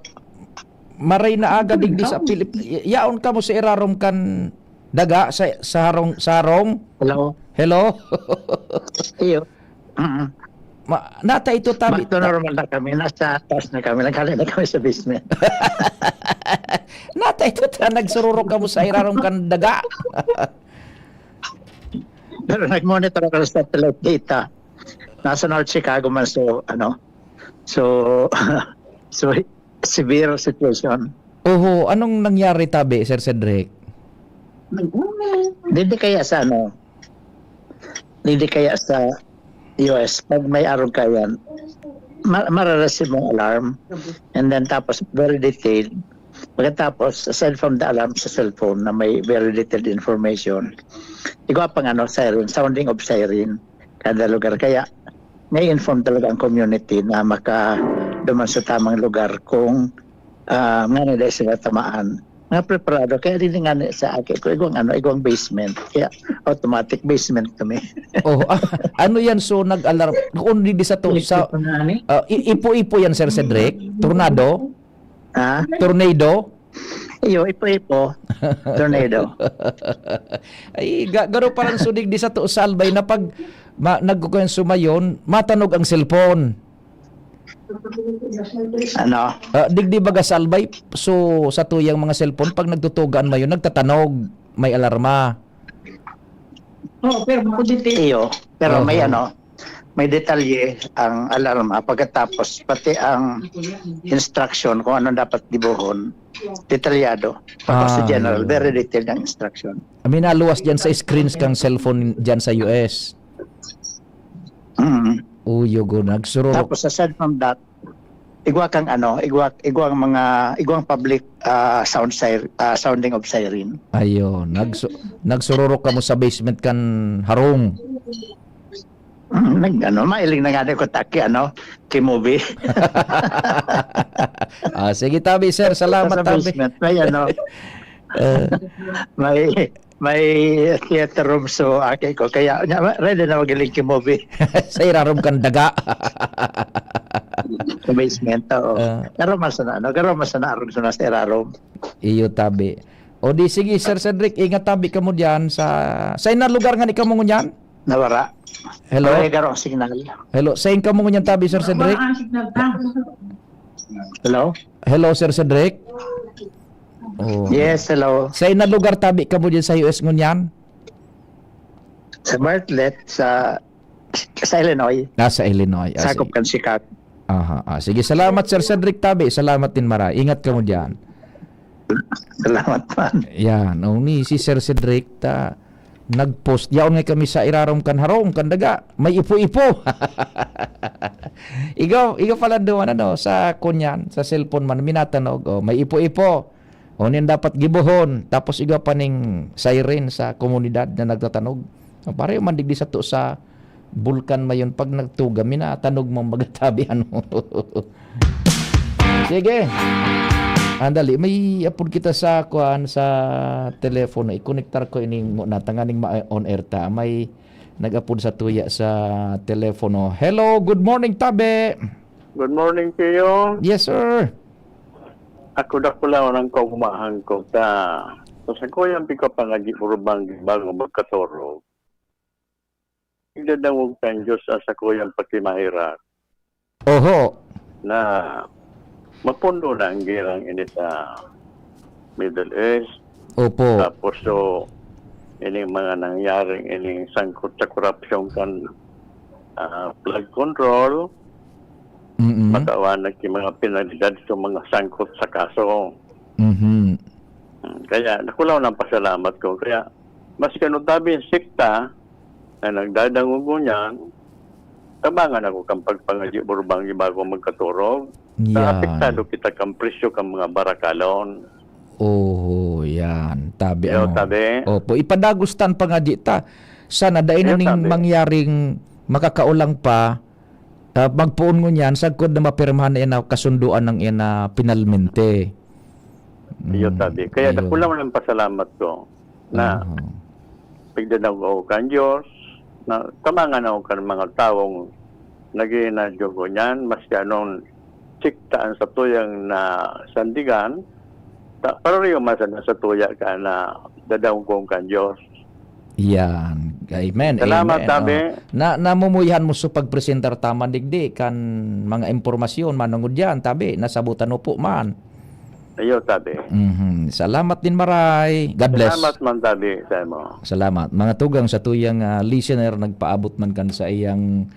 Maray na aga digdi sa Pilip-, yaon kamo sa irarom kan daga sa, sa harong, sa harong? Hello. Hello? Iyo. Mm. Ma, nata ito, Tabi. Back to normal na kami. Nasa taas na kami. Naghali na kami sa basement. Nata ito ta, nagsururok kamo sa irarom kan daga. Pero nag-monitor ako sa satellite data. Nasa North Chicago man, so, ano, so, so, severe situation. Oho, anong nangyari, Tabi, Sir Cedric? Hindi kaya sa, ano, hindi kaya sa U S, pag may arog kayan, ma- marareceive mong alarm. And then tapos, very detailed. Pagkatapos, aside from the alarm sa cellphone na may very detailed information, igwa pang, ano, siren, sounding of siren, kada lugar. Kaya, may inform talaga ang community na maka duman sa tamang lugar kung, ah, ngani dai sila tamaan. Mga preparado. Kaya dili ngani sa aki ko, igwang, ano, igwang basement. Kaya automatic basement kami. Oh, ah, ano yan? So, nag-alarm. Kung di sa to, sa, ah, i- ipo-ipo yan, Sir Cedric? Tornado? Ha? Tornado? Iyo, ipo-ipo. Tornado. Ay, ga- garo parang sudig di sa to, Salbay, na pag ma- nagkukuyan sumayon, matanog ang cellphone. Ano? Ah, digdi baga, Salbay, so sa tuyang mga cellphone, pag nagtutugaan mayon, nagtatanog, may alarma. Oo, pero bukod dito. Iyo, pero may, ano, may detalye ang alarma. Pagkatapos, pati ang instruction kung anong dapat gibohon, detalyado. Tapos sa Ah, general, yun. Very detailed ang instruction. Amin, naluwas dyan sa screens kang cellphone dyan sa U S. Mm. Uyo, go, nagsururok. Tapos aside from that, igwa kang ano, igwa, igwang mga, igwang public, ah, sound sir-, ah, sounding of siren. Ayun, nagsu-, nagsururok kamo sa basement kan harong. Nag-ano, mailing na nga ako taki, ano, ki-movie. Ah, sige, tabi, sir. Salamat, Sa tabi. basement, may ano, Eh. may, may theater room, so, aki ko. Kaya, nya, ready na magaling ki-movie. Sa irarom kan daga. Sa basement, oo. Ah. Pero mas na, ano, pero mas na arog sa nasa irarom. Iyo, tabi. O di, sige, Sir Cedric, ingat tabi kamo diyan sa, sa ina lugar nga ni kamo ngunyan? Nawara. Hello? Wala garo ang signal. Hello, sain kamo ngunyan tabi, Sir Cedric? Hello? Hello, Sir Cedric? Oh. Yes, hello. Sain na lugar tabi kamo diyan sa U S ngunyan? Sa Bartlett, sa, sa Illinois. Ah, sa Illinois. Ah, Sakop sige. kan Chicago. Aha, ah, sige, salamat, Sir Cedric tabi. Salamat din, Mara. Ingat kamo diyan. Salamat man. Yan, oh, ni si Sir Cedric ta nag-post. Yaon nga kami sa irarom kan harong, kan daga. May ipo-ipo. Ikaw, ikaw pala duman, ano, sa kunyan, sa cellphone man, minatanog, oh, may ipo-ipo. O niyan dapat gibohon, tapos igwa pa ning siren sa komunidad na nagtatanog. Pareho man digdi sato sa bulkan mayon, pag nagtuga, minatanog mong magatabi, ano. Sige. Andali, may apod kita sa, kuan, sa telepono. Ikonektar ko ini muna, tanganing ma-on air ta. May nag-apod sa tuya sa telepono. Hello, good morning, tabi. Good morning, Tiyo. Yes, sir. Ako dakulaw ng kaugmahan ko ta, sa sakuyang pikapangadyi, Burubang, bago magkatorog, igdadangog kan Diyos ang sakuyang pakimaherak Oho. na mapundo na ang girang ini sa Middle East. Opo. Tapos, so, ining mga nangyaring ining sangkot sa korupsyon kan, ah, flood control, Mm-mm. matawanan ki mga penalidad sa mga sangkot sa kaso. Mhm. Hmm, kaya dakulaw ng pasalamat ko. Kaya, maski ano tabi yung sekta na nagdadangog ngunyan, tabangan ako kan pagpangadyi, Burubang, bago magkatorog. Yan. Naapektado kita kan presyo kan mga barakalon. Oho, yan. Tabi, Yo, ano. tabi. Opo, ipadagos ta an pangadyi ta. Sana dai na Yo, ning tabi. mangyaring makakaolang pa, ah, magpoon ngunyan, sagkod na mapirmahan na yan na kasundoan ng yan na pinalmente. Iyo, Mm, tabi. Kaya iyo. dakulaw ng pasalamat ko na Aha. pigdadangog ako kan Diyos, na tabangan ako kan mga tawong naghihinadyo ngunyan, maski anong sekta an satuyang nasandigan, ta-, pareho man sana satuya ka na dadangog kan Diyos. Yan. Amen. Salamat, Amen. tabi. Oh. Na, namumuyahan mo sa pagpresentar ta man digdi kan mga impormasyon, manungod yan, tabi, nasabutan mo po man. Iyo, tabi. Mhm. Salamat din, Maray. God bless. Salamat man, tabi, sa imo. Salamat. Mga tugang sa tuyang, ah, listener, nagpaabot man kan sa iyang,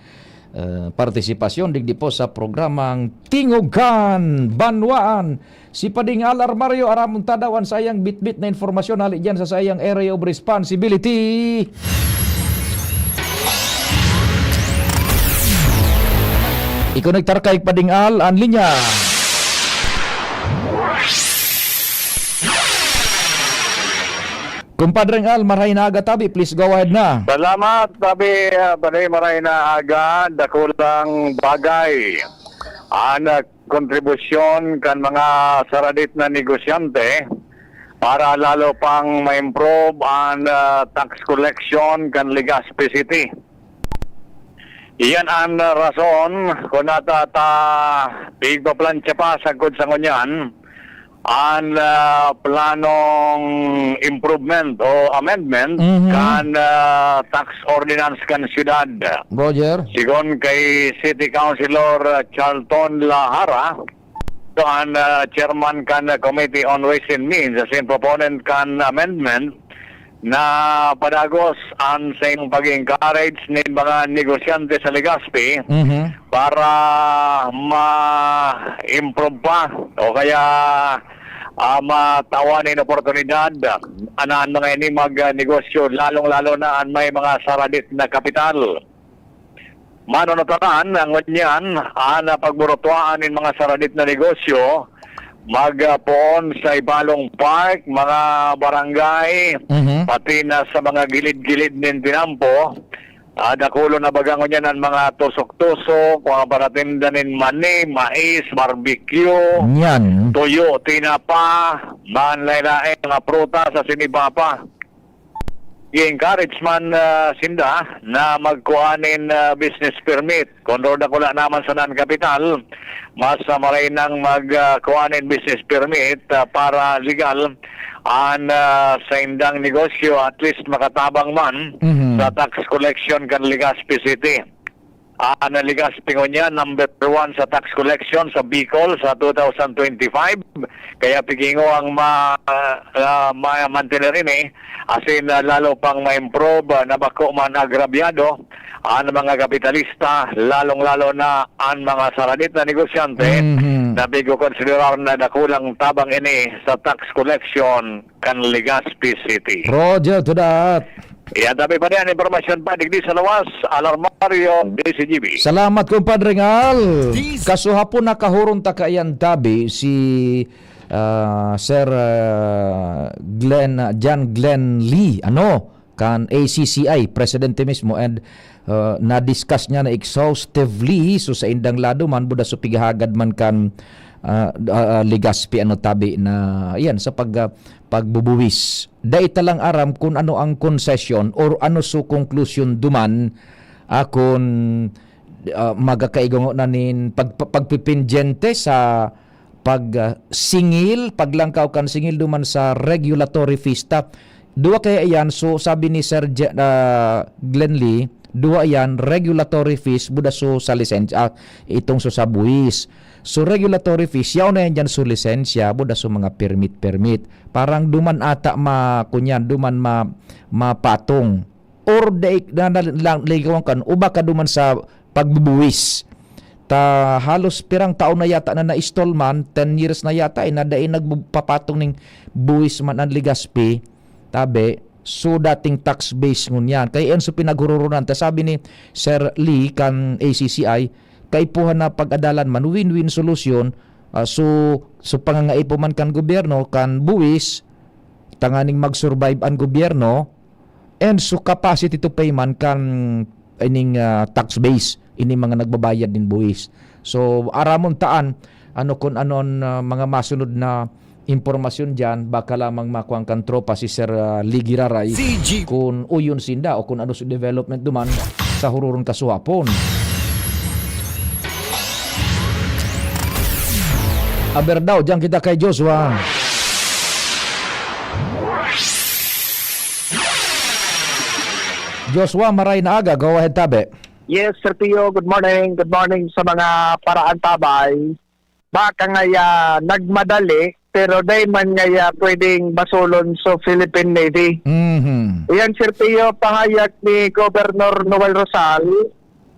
ah, partisipasyon digdi po sa programang Tingogan Banwaan. Si Pading Al Armario, aramon ta daw an saiyang bitbit na impormasyon hali diyan sa saiyang area of responsibility. Ikonektar kay Pading Al an linya. Kumpadreng Al, maray na aga tabi, please go ahead na. Salamat, tabi, ah, Padre, maray na aga, dakulang bagay. An, ah, kontribusyon kan mga saradit na negosyante para lalo pang ma-improve an, ah, tax collection kan Legazpi City. Iyan an rason kun ata ta pigpaplantsa pa sagkod sa ngunyan an, ah, planong improvement o amendment Mhm. kan, ah, tax ordinance kan siyudad. Roger. Sigon kay City Councilor, ah, Charlton Lahara, an, ah, chairman kan Committee on Ways and Means, asin proponent kan amendment, na padagos an saiyang pag-encourage nin mga negosyante sa Legazpi Mhm. para ma-improve pa o kaya, ah, matawan nin oportunidad an, an mga ini magnegosyo, lalong-lalo na an may mga saradit na kapital. Manunutaran na ngunyan an pagburutuaan nin mga saradit na negosyo, magpoon sa Ibalong Park, mga barangay, Mhm. pati na sa mga gilid-gilid nin tinampo. Ah, dakulon na baga ngunyan an mga tusok-tusok, mga panatinda nin mani, mais, barbecue, Yan. tuyo, tinapa, man lain-lain, mga prutas, asin iba pa. I-encourage man, ah, sinda na magkua nin, ah, business permit. Kun dakula naman sa non-kapital, mas, ah, maray nang mag, ah, kua nin business permit, ah, para legal an, ah, saindang negosyo, at least makatabang man Mhm. sa tax collection kan Legazpi City. Ah, an Legazpi ngunyan, number one sa tax collection sa Bicol sa two thousand twenty-five. Kaya pigingowang ma-, ah, ma-, mantener ini, asin, ah, lalo pang ma-improve, ah, na bako man agrabyado an mga kapitalista, lalong-lalo na an mga saradit na negosyante Mhm. na pigokonsiderar na dakulang tabang ini sa tax collection kan Legazpi City. Roger to that. Iyan tabi pa niyan, impormasyon pa digdi sa lawas, Alarmario, D C G B. Salamat, Compadre Ngal. Kasuhapon nakahurong ta kaiyan tabi si, ah, Sir, ah, Glenn, John Glenn Lee, ano, kan A C C I, presidente mismo, and, ah, na-discuss niya na exhaustively, so sa indang lado man, buda so pighahagad man kan, ah, ah, Legazpi, ano, tabi na, yan, sa pag, ah, pagbubuwis. Dai ta lang aram kun ano ang konsesyon or ano so konklusyon duman, ah, kun, ah, magakaigo na nin pag-, pagpipindyente sa pag, ah, singil, paglangkaw kan singil duman sa regulatory fees ta. Duwa kaya iyan, so sabi ni Sir Je-, ah, Glenn Lee, duwa iyan, regulatory fees, buda so sa lisensya, ah, itong so sa buwis. So regulatory fees, yaon na yan dyan so lisensya, buda so mga permit-permit. Parang duman ata ma-, kunyan, duman ma-, mapatong. Or dai na, na, lang, ligawan kan, o baka duman sa pagbubuwis. Ta halos pirang taon na yata na na-stall man, ten years na yata, eh, na dai nagpapatong ning buwis man an Legazpi. Tabi, so dating tax base ngunyan. Kaya yan so pinaghuroronan. Ta sabi ni Sir Lee kan A C C I, kaipuhan na pag-adalan man, win-win solution. Ah, so, so pangangaipo man kan gobyerno, kan buwis, tanganing mag-survive an gobyerno, and so capacity to pay man kan ining, ah, tax base, ining mga nagbabayad nin buwis. So, aramon taan, ano, kun anon, ah, mga masunod na impormasyon diyan, baka lamang makuha kan tropa si Sir, ah, Lee Giraray, C G. Kun uyon sinda o kun ano sa development duman sa huroron kasuhapon. Aber daw, diyan kita kay Joshua. Joshua, maray na aga. Go ahead, tabi. Yes, Sir Pio, good morning. Good morning sa mga paraantabay. Baka nga, ah, nagmadali, pero dai man nga, ah, pwedeng basolon sa Philippine Navy. Mhm. Iyan, Sir Pio, pahayag ni Governor Noel Rosal,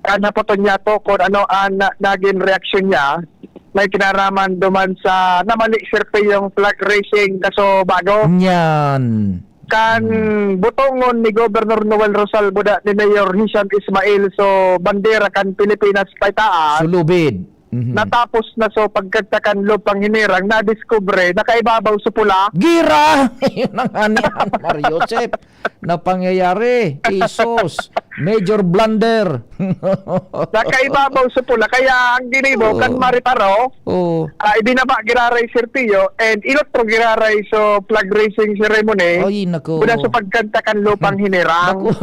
kan hapoton niya to kung ano ang na-, naging reaksyon niya. May kinaraman duman sa namali, Sir Pio, yung flag raising kaso bago. Yan. Kan Hmm. butongon ni Governor Noel Rosal buda ni Mayor Hisham Ismail, so bandera kan Pilipinas paitaas. Sulubid. Mhm. Natapos na, so pagkagta kan lupang hinirang, nadiskubre, nakaibabaw sa pula. Gira! Yun ang ani, Mario Joseph, na pangyayari. Jesus! Major blunder. Nakaibabaw sa pula. Kaya ang ginibo, Oo. kan mariparo, Oo. ah, ibinaba giraray, Sir Pio, and inotro giraray so flag raising ceremony. Ay, nako. Muna sa pagkanta kan lupang hinirang. Naku,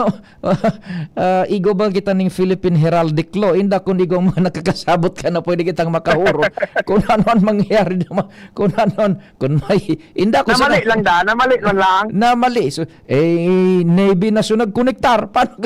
ah, igo ba kita ning Philippine Heraldic Law? Inda kun igo mo nakakasabot ka na pwede kitang makahurot. Kung ano ang mangyayari naman, kung ano ang, kung may, inda kun Namali sana lang da, namali man lang. Namali. So, eh, Navy na so nagkonektar. Paano?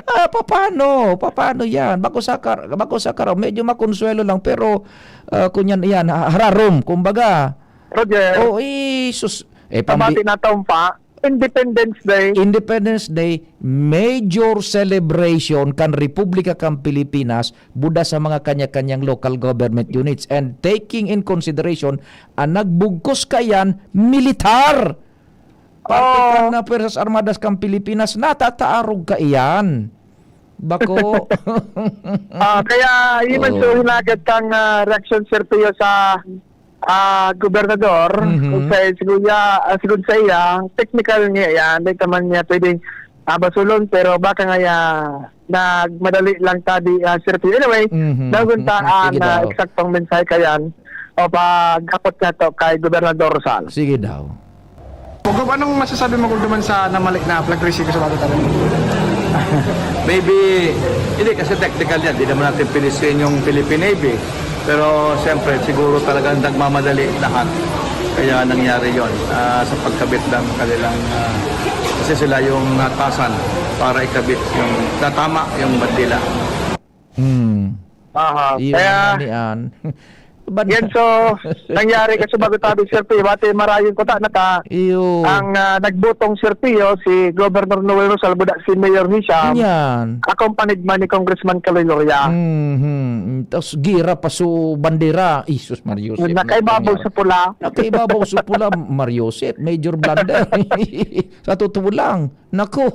Ah, papaano? Papaano yan? Bako sa kar-, bako sa kar-, medyo makonsuelo lang, pero, ah, kung yan, yan, ha-, hararom, kumbaga. Roger. Oh, eh, sus-, eh, pambi- Pabati na taon pa, Independence Day. Independence Day, major celebration kan Republika kan Pilipinas, buda sa mga kanya-kanyang local government units, and taking in consideration, ang nagbugkos kaiyan, militar. Parte Oh. kan, ah, Puwersas Armadas kan Pilipinas, natataarog kaiyan. Bako. Ah, kaya yun man, so Oh. hinagad kang ah, reaksyon, Sir Pio, sa ah, gobernador, Mhm. kung sa siguro, ah, siguro sa iya, technical niya yan, di ka man niya pwedeng ah, basulon, pero baka nga ya, nagmadali lang tabi, ah, Sir Pio. Anyway, Mhm. naguntaan Sige na daw. eksaktong mensahe ka yan o pag-apot ka to kay Gobernador Rosal. Sige daw. Gob, anong masasabi mo kung duman sa namali na flag raising ko sa Bago Tabi? Maybe, hindi kasi technical yan. Di naman natin pinisihin yung Philippine Navy. Pero siyempre, siguro talagang nagmamadali lahat. Kaya nangyari yon ah, sa pagkabit ng kanilang... ah, kasi sila yung natasan para ikabit yung tatama yung bandila. Hmm. Aha. Iyo Kaya, naman ni Ann. Ban- yan so, nangyari kasi Bago Tabi, Sir Pio, bati marayon ko ta, naka, Iyo. ang ah, nagbutong, Sir Pio, si Governor Noel Rosal, buda si Mayor Hisham, Yan. accompanied man ni Congressman Kaloy Loria. Mhm. Tapos gira pa su bandera. Isus, Mario Joseph. Nakaibabaw sa pula. Nakaibabaw sa pula, Mario Joseph. Major blunder. Sa totoo lang. Nako.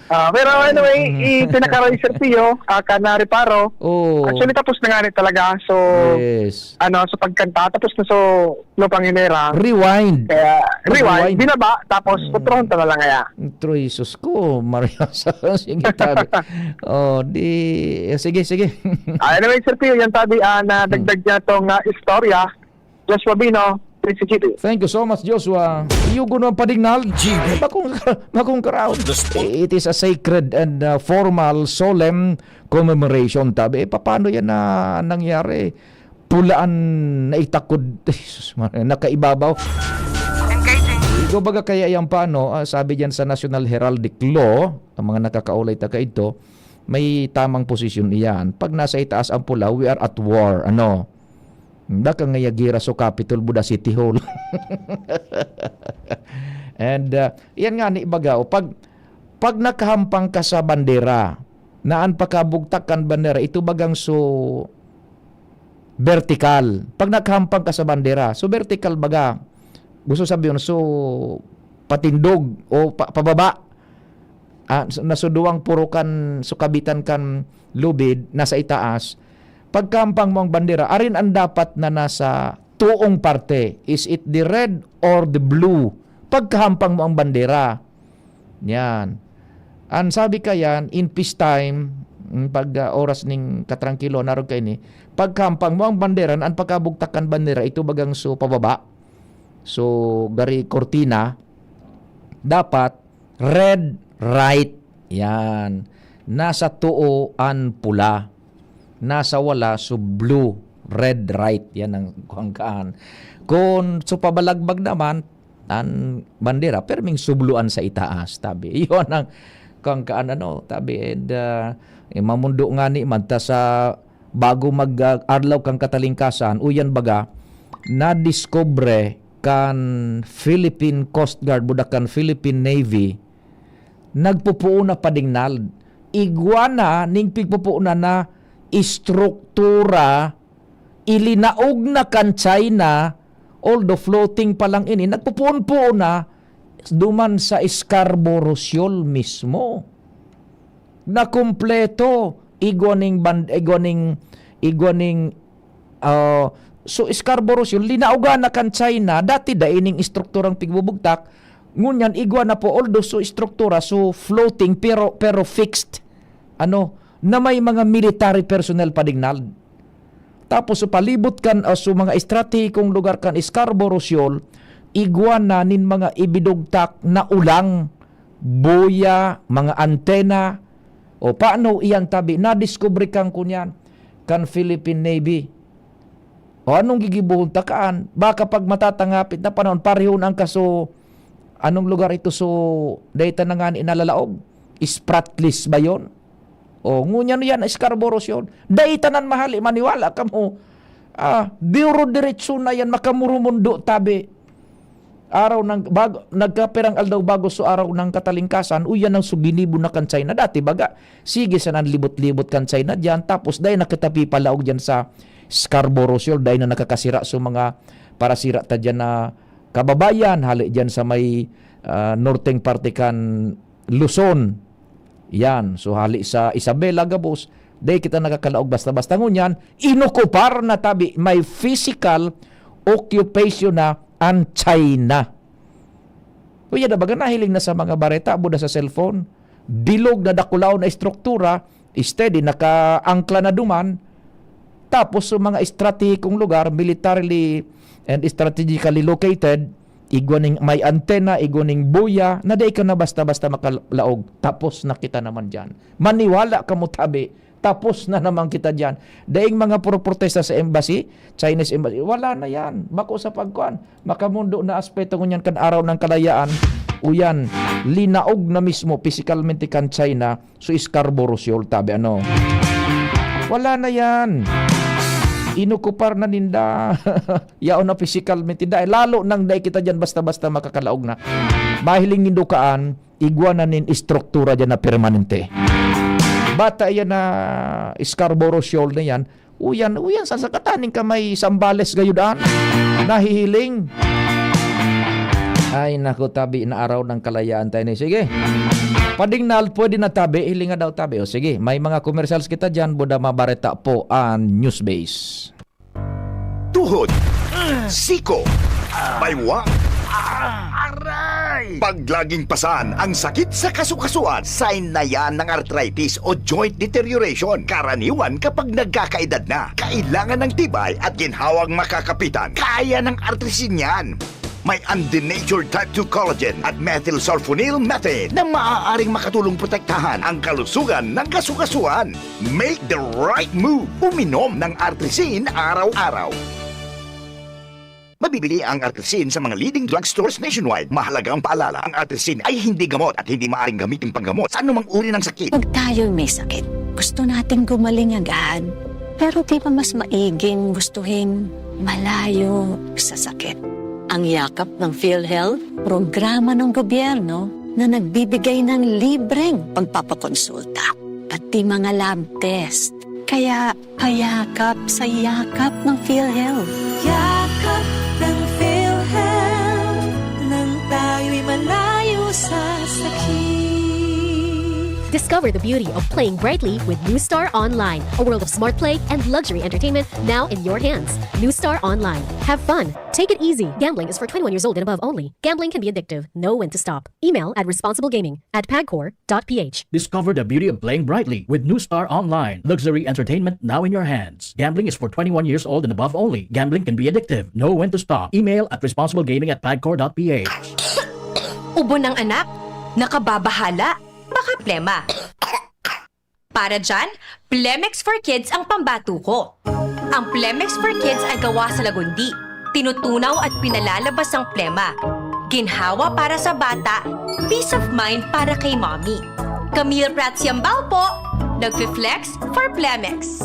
Ah, pero anyway, Mhm. i pinakaroy, Sir Pio, ah, ka na reparo. Oh. Actually, tapos na nga ni talaga. So, Yes. ano, sa pagkanta, tapos na so, lupang inera. Rewind. Kaya, Rewind. rewind, binaba, tapos Mm. putrohon ta na lang kaya. Troy, sus ko, Maria sa sige tabi. Oh, di eh, sige, sige. Ah, anyway, Sir Pio, yan tabi ah, na Hmm. dagdag niya tong ah, istorya. Joshua Bino, P C G P. Thank you so much, Joshua. Yugo naman padignal. Bakong, bakong crowd. It is a sacred and uh, formal, solemn commemoration, tabi. Eh, paano yan na nangyari? Pulaan na itakod. Jesus, Maria, nakaibabaw. Ikaw baga kaya yan paano? Ah, sabi dyan sa National Heraldic Law, ang mga nakakaulay ta kaidto, may tamang posisyon iyan. Pag nasa itaas ang pula, we are at war. Ano? Daka nga yagira so Capitol, buda City Hall. And uh, yan nga ni baga, o, pag, pag nakahampang ka sa bandera, na an pakabugtak kan bandera, ito bagang so vertical. Pag nakahampang ka sa bandera, so vertical baga, gusto sabihin, so patindog o pa, pababa. Ah, so, na so duwang purokan, so kabitan kan lubid, nasa itaas. Pagkahampang mo ang bandera, arin ang dapat na nasa tuong parte. Is it the red or the blue? Pagkahampang mo ang bandera. Yan. Ang sabi ka yan, in peace time, mm, pag ah, oras ning katrangkilo, narog ka ini, pagkahampang mo ang bandera, na ang pagkabugtak kan bandera, ito bagang so pababa. So, gari kortina, dapat red right. Yan. Nasa tuo an pula. Nasa wala so blue, red right. Yan ang kuwangkaan. Kung so pabalagbag naman, an bandera, perming subluan sa itaas, tabi. Iyon ang kuwangkaan, ano, tabi. And, ah, eh, mamundo nga ni, manta sa bago mag-, ah, adlaw kan katalingkasan, uyan baga, nadiskubre kan Philippine Coast Guard, buda kan Philippine Navy, nagpupuon na padignal. Igwa na ning pigpupuon na na estruktura, ilinaog na kan China, although floating pa lang ini, nagpupuon-puon na duman sa Scarborough Shoal mismo. Na kumpleto, igwa ning ban-, igwa ning, igwa ning, ah, so Scarborough Shoal, linaogan na kan China, dati dai ning estrukturang pigbubugtak, ngunyan igwa na po, although so estruktura, so floating, pero, pero fixed, ano, na may mga military personnel padignal. Tapos so palibot kan, ah, so mga estratehikong lugar kan Scarborough Shoal, igwa na nin mga ibidugtak na ulang, buya, mga antena, o paano iyan tabi, nadiskubre kan kunyan, kan Philippine Navy. O anong gigibohon ta kaan? Baka pag matatangapit na panahon, parehon ang kaso, anong lugar ito so, dayta na nga ni inalalaog? Spratlys ba yon? O, ngunyan yan, Scarborough Shoal. Dai tanan mahali, maniwala kamo. Ah, duro diretso na yan, makamurumundo tabi. Araw ng, bago, nagkapirang aldaw bago so araw ng katalingkasan, uyan ang suginibo na kan China. Dati baga, sige sana ang libot-libot kan China dyan, tapos dai na kita pipalaog dyan sa Scarborough Shoal, dai na nakakasira so mga parasira ta dyan na kababayan, hali dyan sa may ah, norteng parte kan Luzon. Yan. So, hali sa Isabela gabos, dai kita nakakalaog basta-basta. Ngunyan, inokupar na tabi, may physical occupation na an China. Uya na baga nahiling na sa mga bareta, buda sa cellphone. Bilog na dakulaw na estruktura, steady, nakaangkla na duman. Tapos, sa mga estratehikong lugar, militarily and strategically located, igwa ning may antena, igwa ning buya, na dai ka na basta-basta makalaog. Tapos na kita naman dyan. Maniwala ka mo tabi, tapos na naman kita dyan. Daing mga puro protesta sa embassy, Chinese embassy, wala na yan. Bako sa pagkuan, makamundo na aspeto ngunyan kan Araw ng Kalayaan. Uyan, linaog na mismo pisikalmente kan China, so Scarborough Shoal, tabi ano. Wala na yan. Inokupar na ninda. Yaon na pisikalmente. Dahil lalo nang dai kita dyan basta-basta makakalaog na. Mahiling nindo kaan, igwa na nin estruktura dyan na permanente. Bata yan na Scarborough Shoal na yan. Uyan, uyan, sa sakataning ka may Sambales gayud an nahihiling. Ay, naku, tabi na Araw ng Kalayaan tayo ni. Sige. Padingnal, pwede na tabi. Hilinga daw tabi. O sige, may mga commercials kita dyan. Buda mabareta po ang news base. Tuhod, siko, baywang, aray! Paglaging pasan ang sakit sa kasukasuan, sign na yan ng arthritis o joint deterioration. Karaniwan kapag nagkakaedad na, kailangan ng tibay at ginhawang makakapitan. Kaya ng Artrisin yan. May undenatured type two collagen at methylsulfonyl methane na maaaring makatulong protektahan ang kalusugan ng kasukasuan. Make the right move! Uminom ng Artrisin araw-araw. Mabibili ang Artrisin sa mga leading drugstores nationwide. Mahalagang paalala, ang Artrisin ay hindi gamot at hindi maaaring gamitin panggamot sa anumang uri ng sakit. Pag tayo'y may sakit, gusto nating gumaling agad. Pero di ba mas maiging gustuhin malayo sa sakit? Ang yakap ng PhilHealth, programa ng gobyerno na nagbibigay ng libreng pagpapakonsulta, pati mga lab test. Kaya payakap sa yakap ng PhilHealth. Yakap ng PhilHealth, nang tayo'y malayo sa sakit. Discover the beauty of playing brightly with New Star Online, a world of smart play and luxury entertainment now in your hands. New Star Online. Have fun. Take it easy. Gambling is for twenty-one years old and above only. Gambling can be addictive. Know when to stop. Email at responsiblegaming at pagcor.ph. Discover the beauty of playing brightly with New Star Online. Luxury entertainment now in your hands. Gambling is for twenty-one years old and above only. Gambling can be addictive. Know when to stop. Email at responsiblegaming at pagcor.ph. Ubo ng anak? Nakababahala? Baka plema. Para dyan, Plemex for Kids ang pambato ko. Ang Plemex for Kids ay gawa sa lagundi. Tinutunaw at pinalalabas ang plema. Ginhawa para sa bata, peace of mind para kay mommy. Camille Prats Yambao po, nagfi-flex for Plemex.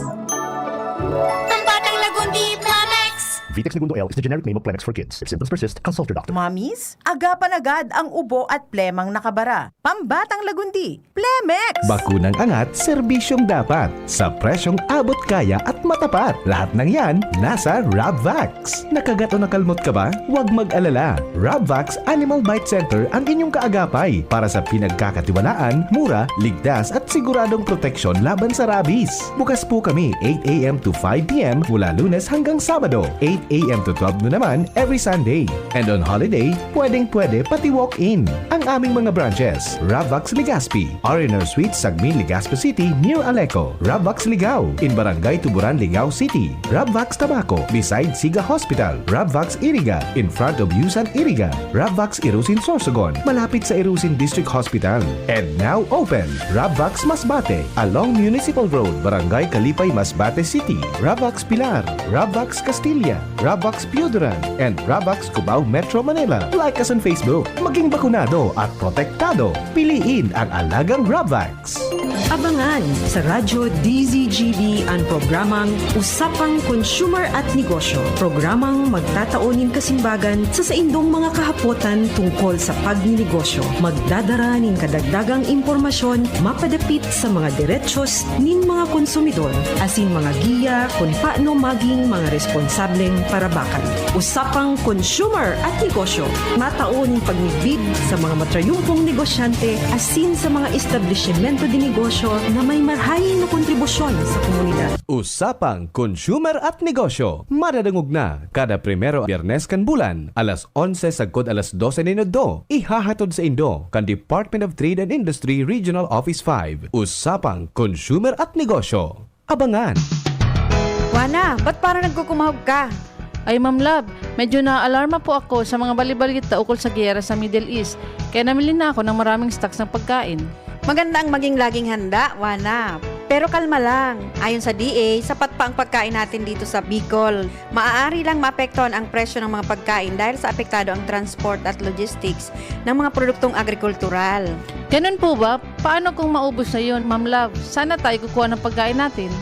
Ang batang lagundi, Plemex! Vitex Negundo L is the generic name of Plemex for kids. If symptoms persist, consult your doctor. Mommies, agapan agad ang ubo at plemang nakabara. Pambatang lagundi, Plemex! Bakunang angat, serbisyong dapat. Sa presyong abot kaya at matapat. Lahat ng yan, nasa Rabvax. Nakagat o nakalmot ka ba? Huwag mag-alala. Rabvax Animal Bite Center ang inyong kaagapay para sa pinagkakatiwalaan, mura, ligtas at siguradong proteksyon laban sa rabies. Bukas po kami eight a.m. to five p.m. mula Lunes hanggang Sabado, eight a.m. to twelve noon naman every Sunday. And on holiday, pwedeng-pwede pati walk-in. Ang aming mga branches, Rabvax Legazpi, R and R Suite, Sagmin, Legazpi City, near Aleco, Rabvax Ligao, in Barangay Tuburan, Ligao City, Rabvax Tabaco, beside Siga Hospital, Rabvax Iriga, in front of Yusan Iriga, Rabvax Irusin Sorsogon, malapit sa Irusin District Hospital. And now open, Rabvax Masbate, along Municipal Road, Barangay Kalipay, Masbate City, Rabvax Pilar, Rabvax Castilla, Rabvax Pioduran, and Rabvax Cubao, Metro Manila. Like us on Facebook. Maging bakunado at protektado. Piliin ang alagang Rabvax. Abangan sa Radyo D Z G B an programang Usapang Consumer at Negosyo, programang magtatao nin kasimbagan sa saindong mga kahapotan tungkol sa pagninegosyo. Magdadara nin kadagdagang impormasyon mapadapit sa mga derechos nin mga konsumidor, asin mga giya kun paano maging mga responsableng parabakan. Usapang Consumer at Negosyo, matao nin pagmidbid sa mga matrayumpong negosyante asin sa mga establisimento de negosyo na may marahay na kontribusyon sa komunidad. Usapang Consumer at Negosyo, madadangog na kada primero Biyernes kan bulan, alas onse sagkod alas dose nin udto. Ihahatod saindo kan Department of Trade and Industry Regional Office five. Usapang Consumer at Negosyo. Abangan! Juana, ba't parang nagkukumahog ka? Ay, Ma'am Love, medyo naaalarma po ako sa mga bali-balita ukol sa giyera sa Middle East, kaya namili na ako ng maraming stocks ng pagkain. Maganda ang maging laging handa, Juana. Pero kalma lang. Ayon sa D A, sapat pa ang pagkain natin dito sa Bicol. Maaari lang maapektuhan ang presyo ng mga pagkain dahil sa apektado ang transport at logistics ng mga produktong agrikultural. Ganun po ba? Paano kung maubos na yun, Ma'am Love? Saan na tayo kukuha ng pagkain natin?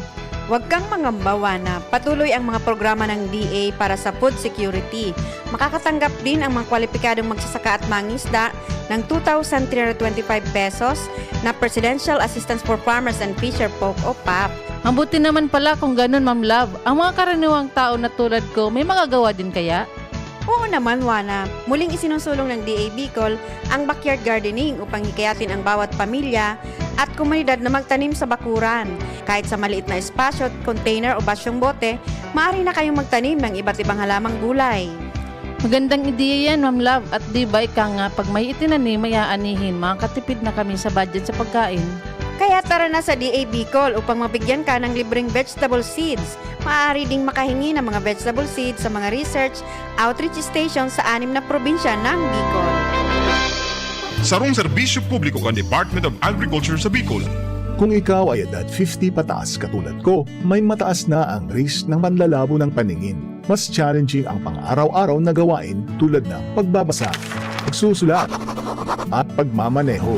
Huwag kang mangamba, Juana. Patuloy ang mga programa ng D A para sa food security. Makakatanggap din ang mga kwalipikadong magsasaka at mangisda ng two thousand three hundred twenty-five pesos na Presidential Assistance for Farmers and Fisher Folk o pap. Mabuti naman pala kung ganun, Ma'am Love. Ang mga karaniwang tao na tulad ko, may magagawa din kaya? Oo naman, Juana. Muling isinusulong ng D A Bicol ang backyard gardening upang hikayatin ang bawat pamilya at komunidad na magtanim sa bakuran. Kahit sa maliit na espasyo, container o basyong bote, maaari na kayong magtanim ng iba't ibang halamang gulay. Magandang ideya yan, Ma'am Love. At di ba ika nga, pag may itinanim, may aanihin, makakatipid na kami sa budget sa pagkain. Kaya tara na sa D A Bicol upang mabigyan ka ng libreng vegetable seeds. Maaari ding makahingi ng mga vegetable seeds sa mga research outreach station sa anim na probinsya ng Bicol. Sarong serbisyo publiko kan Department of Agriculture sa Bicol. Kung ikaw ay edad fifty pataas katulad ko, may mataas na ang risk ng panlalabo ng paningin. Mas challenging ang pang-araw-araw na gawain tulad ng pagbabasa, pagsusulat, at pagmamaneho.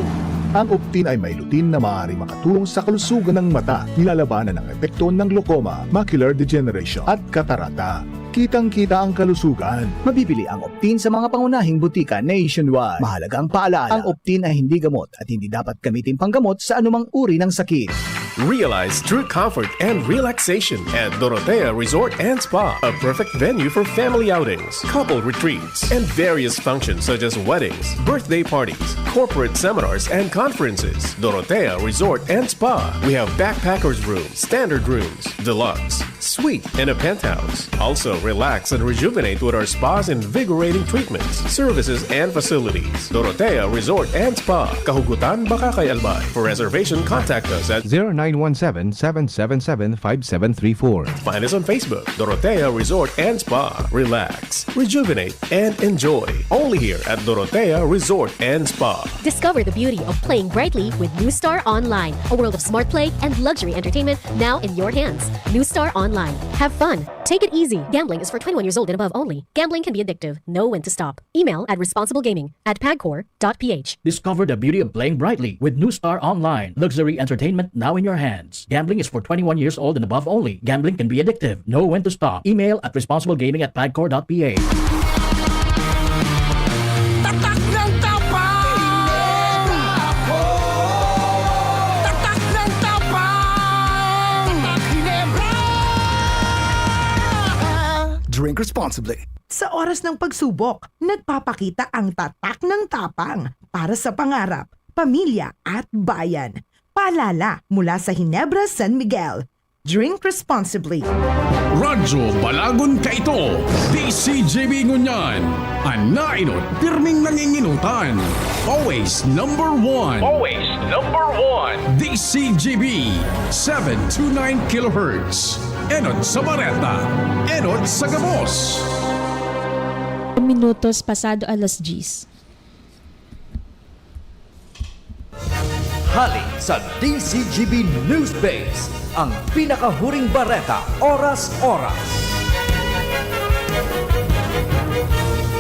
Ang Optin ay may lutein na maaaring makatulong sa kalusugan ng mata, nilalabanan ang epekto ng glaucoma, macular degeneration, at katarata. Kitang-kita ang kalusugan. Mabibili ang Optin sa mga pangunahing butika nationwide. Mahalagang paalala, ang Optin ay hindi gamot at hindi dapat gamitin panggamot sa anumang uri ng sakit. Realize true comfort and relaxation at Dorotea Resort and Spa, a perfect venue for family outings, couple retreats, and various functions such as weddings, birthday parties, corporate seminars, and conferences. Dorotea Resort and Spa. We have backpackers room, standard rooms, deluxe, suite, and a penthouse. Also, relax and rejuvenate with our spa's invigorating treatments, services, and facilities. Dorotea Resort and Spa, Kahugutan, Bacacay, Albay. For reservation, contact us at zero nine one seven, seven seven seven, five seven three four. Find us on Facebook, Dorotea Resort and Spa. Relax, rejuvenate, and enjoy. Only here at Dorotea Resort and Spa. Discover the beauty of playing brightly with New Star Online, a world of smart play and luxury entertainment now in your hands. New Star Online. Have fun. Take it easy. Gambling is for twenty-one years old and above only. Gambling can be addictive. Know when to stop. Email at responsiblegaming at pagcor dot p h. Discover the beauty of playing brightly with New Star Online. Luxury entertainment now in your hands. Gambling is for twenty-one years old and above only. Gambling can be addictive. Know when to stop. Email at responsiblegaming at pagcor dot p h. Tatak ng Tapang! Tatak ng Tapang! Tatak Ginebra! Drink responsibly. Sa oras ng pagsubok, nagpapakita ang tatak ng tapang para sa pangarap, pamilya at bayan. Paalala mula sa Ginebra San Miguel, drink responsibly. Radyo Balagon Kaito, D C G B ngunyan. An nainot, pirming nanginginutan. Always number one. Always number one. D C G B, seven two nine kilohertz. Enot sa bareta, enot sa gabos. Minutos pasado alas diyes. Hali sa D C G B News Base, ang pinakahuring bareta, oras-oras.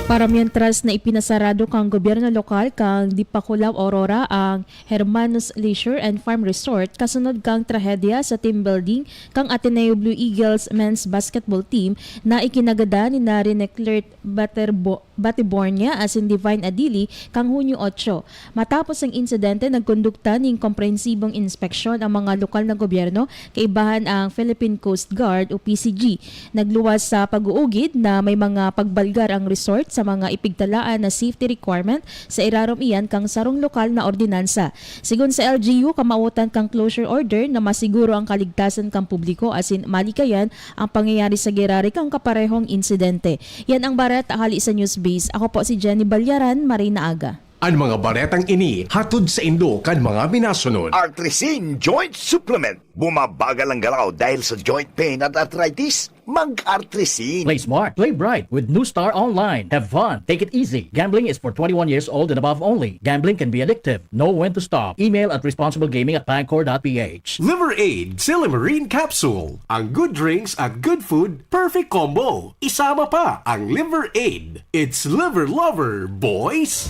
Paramientras na ipinasarado kan gobyerno lokal kan Dipakulaw Aurora ang Hermanos Leisure and Farm Resort kasunod kan trahedya sa team building kan Ateneo Blue Eagles men's basketball team na ikinagadan ni na Rene Claire Baterbo-, Batibornia asin Divine Adili kan Hunyo otso. Matapos ang insidente, nagkondukta nin komprehensibong inspeksyon ang mga lokal na gobyerno, kaibahan ang Philippine Coast Guard o P C G. Nagluwas sa pag-uugid na may mga pagbalgar ang resort sa mga ipigtalaan na safety requirement sa irarom iyan kan sarong lokal na ordinansa. Sigon sa L G U, kamawotan kan closure order na masiguro ang kaligtasan kan publiko asin malikayan ang pangyayari sa giraray kan kaparehong insidente. Yan ang bareta hali sa Newsbase. Ako po si Jenny Balyaran, maray na aga. An mga baretang ini hatod saindo kan mga minasunod. Artrisin Joint Supplement. Bumabagal ang galaw dahil sa joint pain at arthritis? Mag-Artrisin. Play smart, play bright with New Star Online. Have fun, take it easy. Gambling is for twenty-one years old and above only. Gambling can be addictive. Know when to stop. Email at responsiblegaming at pangcor dot p h. Liver Aid Silymarin Capsule. Ang good drinks at good food, perfect combo. Isama pa ang Liver Aid. It's Liver Lover, boys!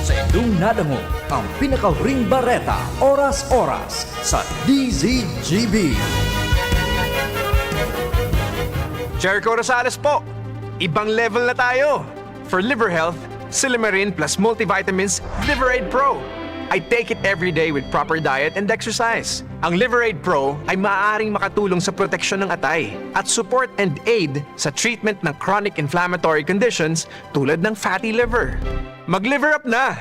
Sa indong nadangog, ang pinakahuring bareta, oras-oras, sa D Z G B. Jericho Rosales po! Ibang level na tayo! For liver health, Silymarin plus multivitamins, Liver Aid Pro. I take it every day with proper diet and exercise. Ang Liver Aid Pro ay maaaring makatulong sa proteksyon ng atay at support and aid sa treatment ng chronic inflammatory conditions tulad ng fatty liver. Mag-liver up na!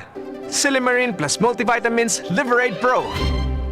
Silymarin plus multivitamins, Liver Aid Pro.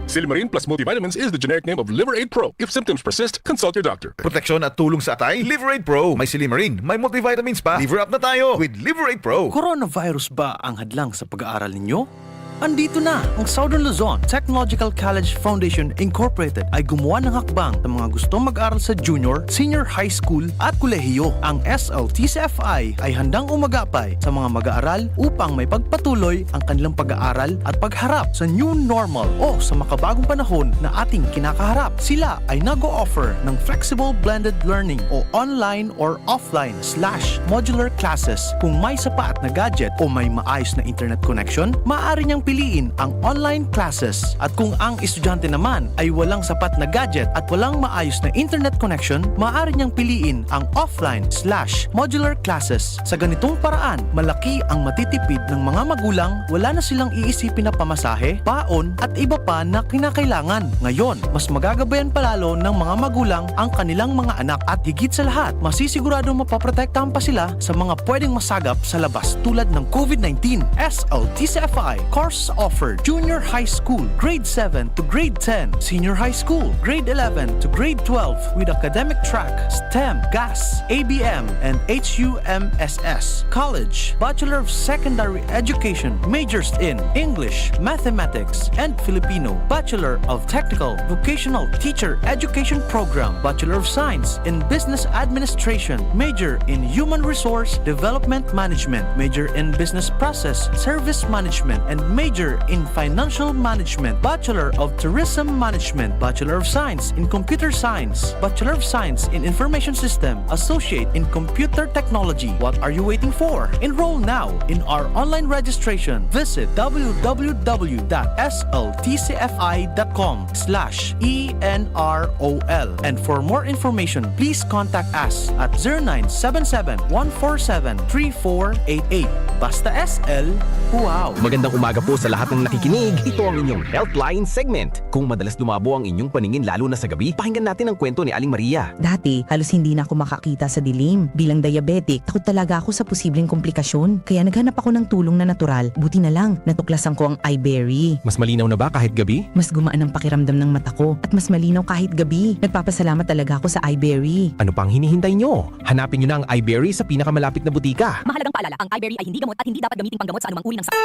Silymarin plus multivitamins is the generic name of Liver Aid Pro. If symptoms persist, consult your doctor. Proteksyon at tulong sa atay, Liver Aid Pro. May silymarin, may multivitamins pa. Liver up na tayo with Liver Aid Pro. Coronavirus ba ang hadlang sa pag-aaral ninyo? Andito na! Ang Southern Luzon Technological College Foundation Incorporated ay gumawa ng hakbang sa mga gustong mag-aral sa junior, senior high school at kolehiyo. Ang S L T C F I ay handang umagapay sa mga mag-aaral upang maipagpatuloy ang kanilang pag-aaral at pagharap sa new normal o sa makabagong panahon na ating kinakaharap. Sila ay nag-o-offer ng flexible blended learning o online or offline slash modular classes. Kung may sapat na gadget o may maayos na internet connection, maaari niyang piliin ang online classes. At kung ang estudyante naman ay walang sapat na gadget at walang maayos na internet connection, maaari niyang piliin ang offline slash modular classes. Sa ganitong paraan, malaki ang matitipid ng mga magulang, wala na silang iisipin na pamasahe, baon, at iba pa na kinakailangan. Ngayon, mas magagabayan pa lalo ng mga magulang ang kanilang mga anak at higit sa lahat, masisiguradong mapoprotektahan pa sila sa mga pwedeng masagap sa labas tulad ng COVID nineteen. S L T C F I course offered: Junior High School, Grade seven to Grade ten, Senior High School, Grade eleven to Grade twelve with academic track STEM, GAS, A B M, and H U M S S. College, Bachelor of Secondary Education, majors in English, Mathematics, and Filipino, Bachelor of Technical Vocational Teacher Education Program, Bachelor of Science in Business Administration, major in Human Resource Development Management, major in Business Process Service Management, and major in Financial Management, Bachelor of Tourism Management, Bachelor of Science in Computer Science, Bachelor of Science in Information System, Associate in Computer Technology. What are you waiting for? Enroll now in our online registration. Visit w w w dot s l t c f i dot com slash e n r o l. And for more information, please contact us at zero nine seven seven, one four seven, three four eight eight. Basta S L, wow! Magandang umaga po sa lahat ng nakikinig. Ito ang inyong Healthline segment. Kung madalas lumabo ang inyong paningin lalo na sa gabi, pakinggan natin ang kwento ni Aling Maria. Dati, halos hindi na ako makakita sa dilim. Bilang diabetic, takot talaga ako sa posibleng komplikasyon. Kaya naghanap ako ng tulong na natural. Buti na lang, natuklasan ko ang iBerry. Mas malinaw na ba kahit gabi? Mas gumaan ang pakiramdam ng mata ko at mas malinaw kahit gabi. Nagpapasalamat talaga ako sa iBerry. Ano pang hinihintay nyo? Hanapin nyo na ang iBerry sa pinakamalapit na butika. Mahalagang paalala, ang iBerry ay hindi gamot at hindi dapat gamiting panggamot sa anumang uri ng sakit.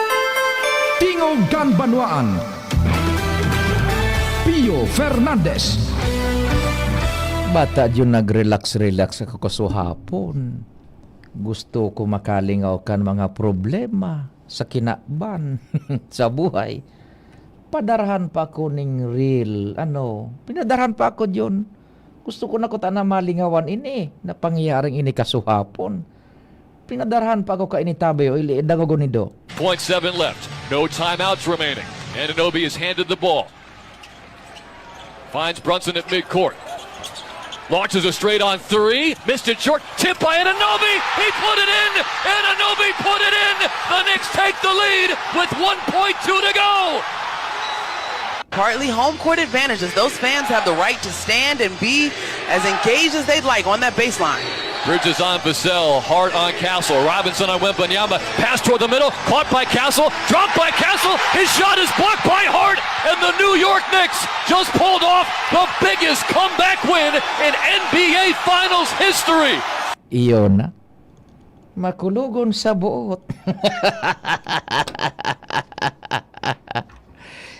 Tingog kan Banwaan. Pio Fernandez. Bata yun, nag-relax-relax ako kasuhapon. Gusto ko makalingaw kan mga problema sa kinaban, sa buhay. Padarahan pa ako ning reel, ano, pinadarahan pa ako diyon. Gusto ko na kuta na malingawan ini, na pangyayaring ini kasuhapon. Pinadarhan pa ako kaini, tabi, o, ili-, dangogon nindo. Point seven left. No timeouts remaining. Anunoby is handed the ball. Finds Brunson at midcourt. Launches a straight on three. Missed it short. Tip by Anunoby. He put it in. Anunoby put it in. The Knicks take the lead with one point two to go. Partly home court advantage, as those fans have the right to stand and be as engaged as they'd like on that baseline. Bridges on Vassell, Hart on Castle, Robinson on Wembanyama, pass toward the middle, caught by Castle, dropped by Castle, his shot is blocked by Hart, and the New York Knicks just pulled off the biggest comeback win in N B A Finals history. Iyon na. Makulogon sa buot.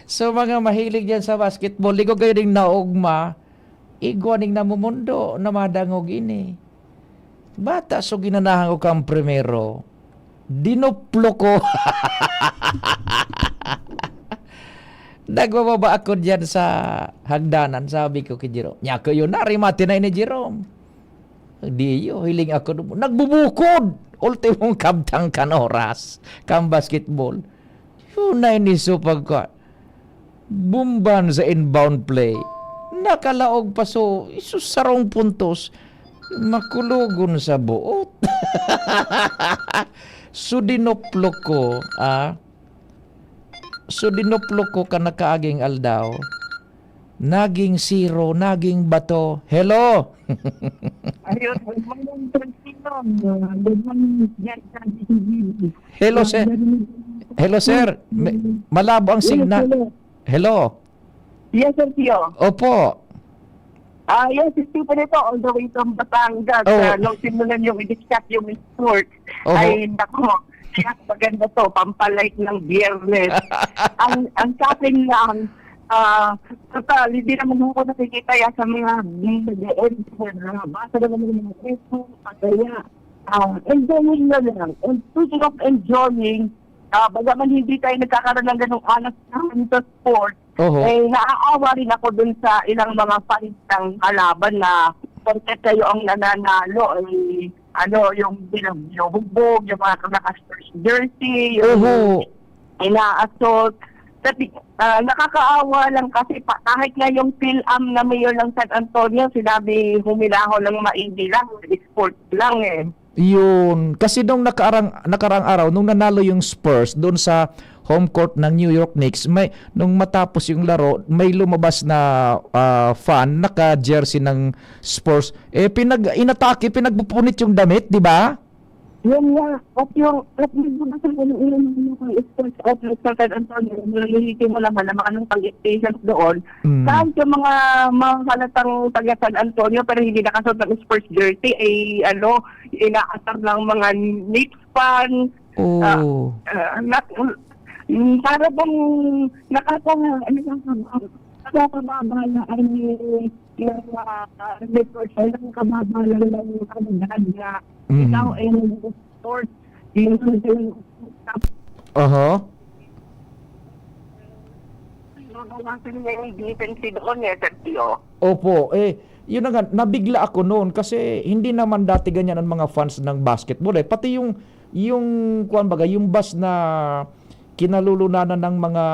So, mga mahilig diyan sa basketball, ligo kayo ding naogma, igwa ning namumundo na madangog ini. Bata, so ginanahan ko kang primero. Dinuplo ko. Nagbababa ako diyan sa hagdanan, sabi ko kay Jerome. Nyako yun, narimate na ini, Jerome. Diyo, hiling ako, nagbubukod. Ultimong kabtang kan oras, kan basketball. Yun na ini, so pagka, bumban sa inbound play. Nakalaog pa, so, isus sarong puntos. Makulogon sa buot. So, dinuplo ko, ah. So, dinuplo ko kan nakaaging aldaw. Naging zero, naging bato. Hello? Ayun, good morning, Sir Tino. Good morning, Jan, Jan, Jan. Hello, sir. Hello, sir. Me-, malabo ang Yes, signal. Hello. Hello. Yes, Sir Tio. Opo. Ah, yes, si Stephen ito, all the way from Batangas. Oh. Ah, nung simulan yung i-discuss yung sports, Oho. ay, nako, kaya maganda to, pampalight ng Biyernes. Ang, ang sa akin lang, ah, total, hindi naman ako nakikita yan sa mga nag-e-end, ah, basa naman ng mga Facebook, kaya, ah, enjoying na lang. And speaking of enjoying, ah, bagaman hindi tayo nagkakaroon ng ganong alas sa sport, Oho. eh, naaawa rin ako dun sa ilang mga fans ng kalaban na porket kayo ang nananalo, eh, ano, yung binubog, yung mga naka-sports jersey, yung Oho. ina-assault. Kasi, ah, nakakaawa lang kasi pa, kahit nga yung PhilAm na mayor ng San Antonio, sinabi, huminahon ng maigi lang, sport lang eh. Yun. Kasi nung nakaarang-, nakaraang araw, nung nanalo yung Spurs doon sa home court ng New York Knicks, may, nung matapos yung laro, may lumabas na, ah, fan, naka-jersey ng Spurs. Eh, pinag-, inatake, pinagpupunit yung damit, di ba? Yun nga. At yung, at yung mga sa mga ilang mga sports outlet sa San Antonio, nalilito mo naman ang mga anong pag-experience doon. Mm. Kahit yung mga, mga halatang taga San Antonio, pero hindi nakasuot ng sports jersey, ay ano, inaasar ng mga Knicks fan. Oh. Ah, ah, na-, mm, para bang nakaka-, ano, nakaka-, nakakababa na ang yung, ah, record, ay nakakababa lang ng kalidad na Mhm. ikaw ay nag-sport. Yung Aha. Nabawasan niya yung defense doon eh, Sir Tio. Opo, eh, yun na nga, nabigla ako noon kasi hindi naman dati ganyan ang mga fans ng basketball eh. Pati yung, yung, kuwan baga, yung bus na kinalulunanan ng mga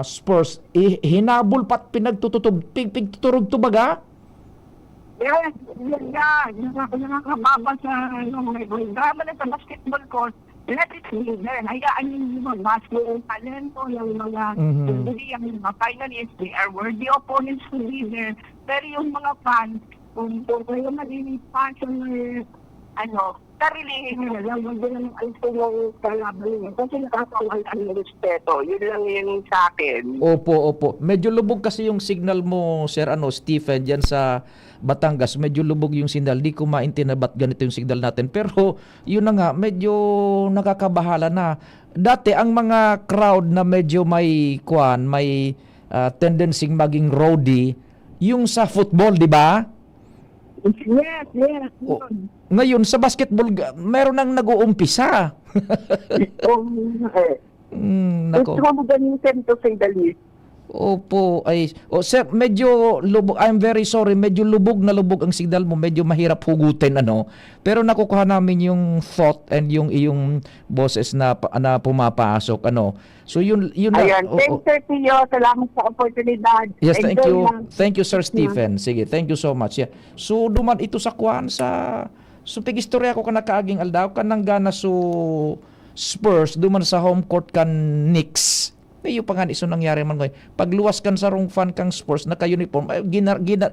Spurs, eh, hinabol pa at pinagtututub-, pig-, pigtuturog to baga? Yes, yun nga, yung, yung nakababa sa, ano, may, may drama na sa basketball court, let it be there. Hayaan yung mga mas yung talento, yung mga, Mhm. hindi yung mga finalists, they are worthy opponents to be there. Pero yung mga fans, kung, kung kayo magiging passion or, ano, sarilihin nyo na lang, huwag nyo nang alisin yung kalaban nyo. Kasi nakakawala ng respeto. Yun lang yung sa akin. Opo, opo. Medyo lubog kasi yung signal mo, Sir, ano, Stephen, dyan sa Batangas. Medyo lubog yung signal. Di ko maintindihan ba't ganito yung signal natin. Pero, yun na nga, medyo nakakabahala na. Dati, ang mga crowd na medyo may, kwan, may, ah, tendency maging rowdy, yung sa football, di ba? Yes, yes. O, yun. Ngayon, sa basketball, ga-, meron nang nag-uumpisa. Oo, eh. Mm, nako. It's one of the new things, to say the least. Opo, ay, oh, sir, medyo lubog, I'm very sorry, medyo lubog na lubog ang signal mo, medyo mahirap hugutin, ano. Pero nakukuha namin yung thought and yung iyong boses na pa-, na pumapasok, ano. So, yun, yun na, Ayan. oo. Thanks, Sir Pio. Salamat sa oportunidad. Yes, thank Enjoy you. lang. Thank you, Sir Yes, ma'am. Stephen. Sige, thank you so much. Yeah. So, duman ito sa kwan, sa, so, pig-istorya ko kan nakaaging aldaw, kan nanggana so Spurs, duman sa home court kan Knicks. Iyo pa nga ni, so, nangyari man, ngoy. Pagluwas kan sarong fan kang Spurs, naka-uniform, eh, gina-, gina-,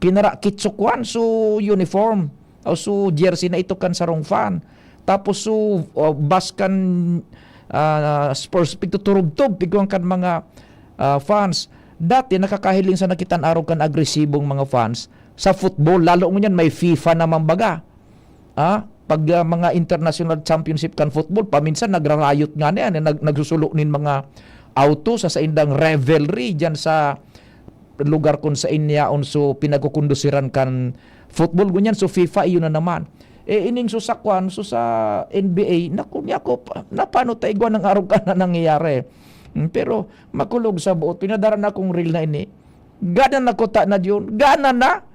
pinarakit so kwan, so uniform. O so jersey na ito kan sarong fan. Tapos so, uh, bas kan, ah, Spurs, pigtuturubtob, pigkuhan kan mga, ah, fans. Dati, nakakahiling sa nakitan arog kan agresibong mga fans sa football. Lalo ngunyan, may FIFA naman baga. Ah, pag, ah, mga international championship kan football, paminsan nagra-riot nga na yan, eh, nag-, nagsusulo nin mga auto sa saindang revelry dyan sa lugar kun sain yaon so pinagkukundusiran kan football. Ngunyan, so FIFA, iyon na naman. Eh, ining so sa kwan, so sa N B A, naku, niya ko, pa-, napano ta igwa ng arog ka na nangyayari? Hmm, pero makulog sa buot, pinadara na akong reel na ini. Gana na ko ta na diyon. Gana na.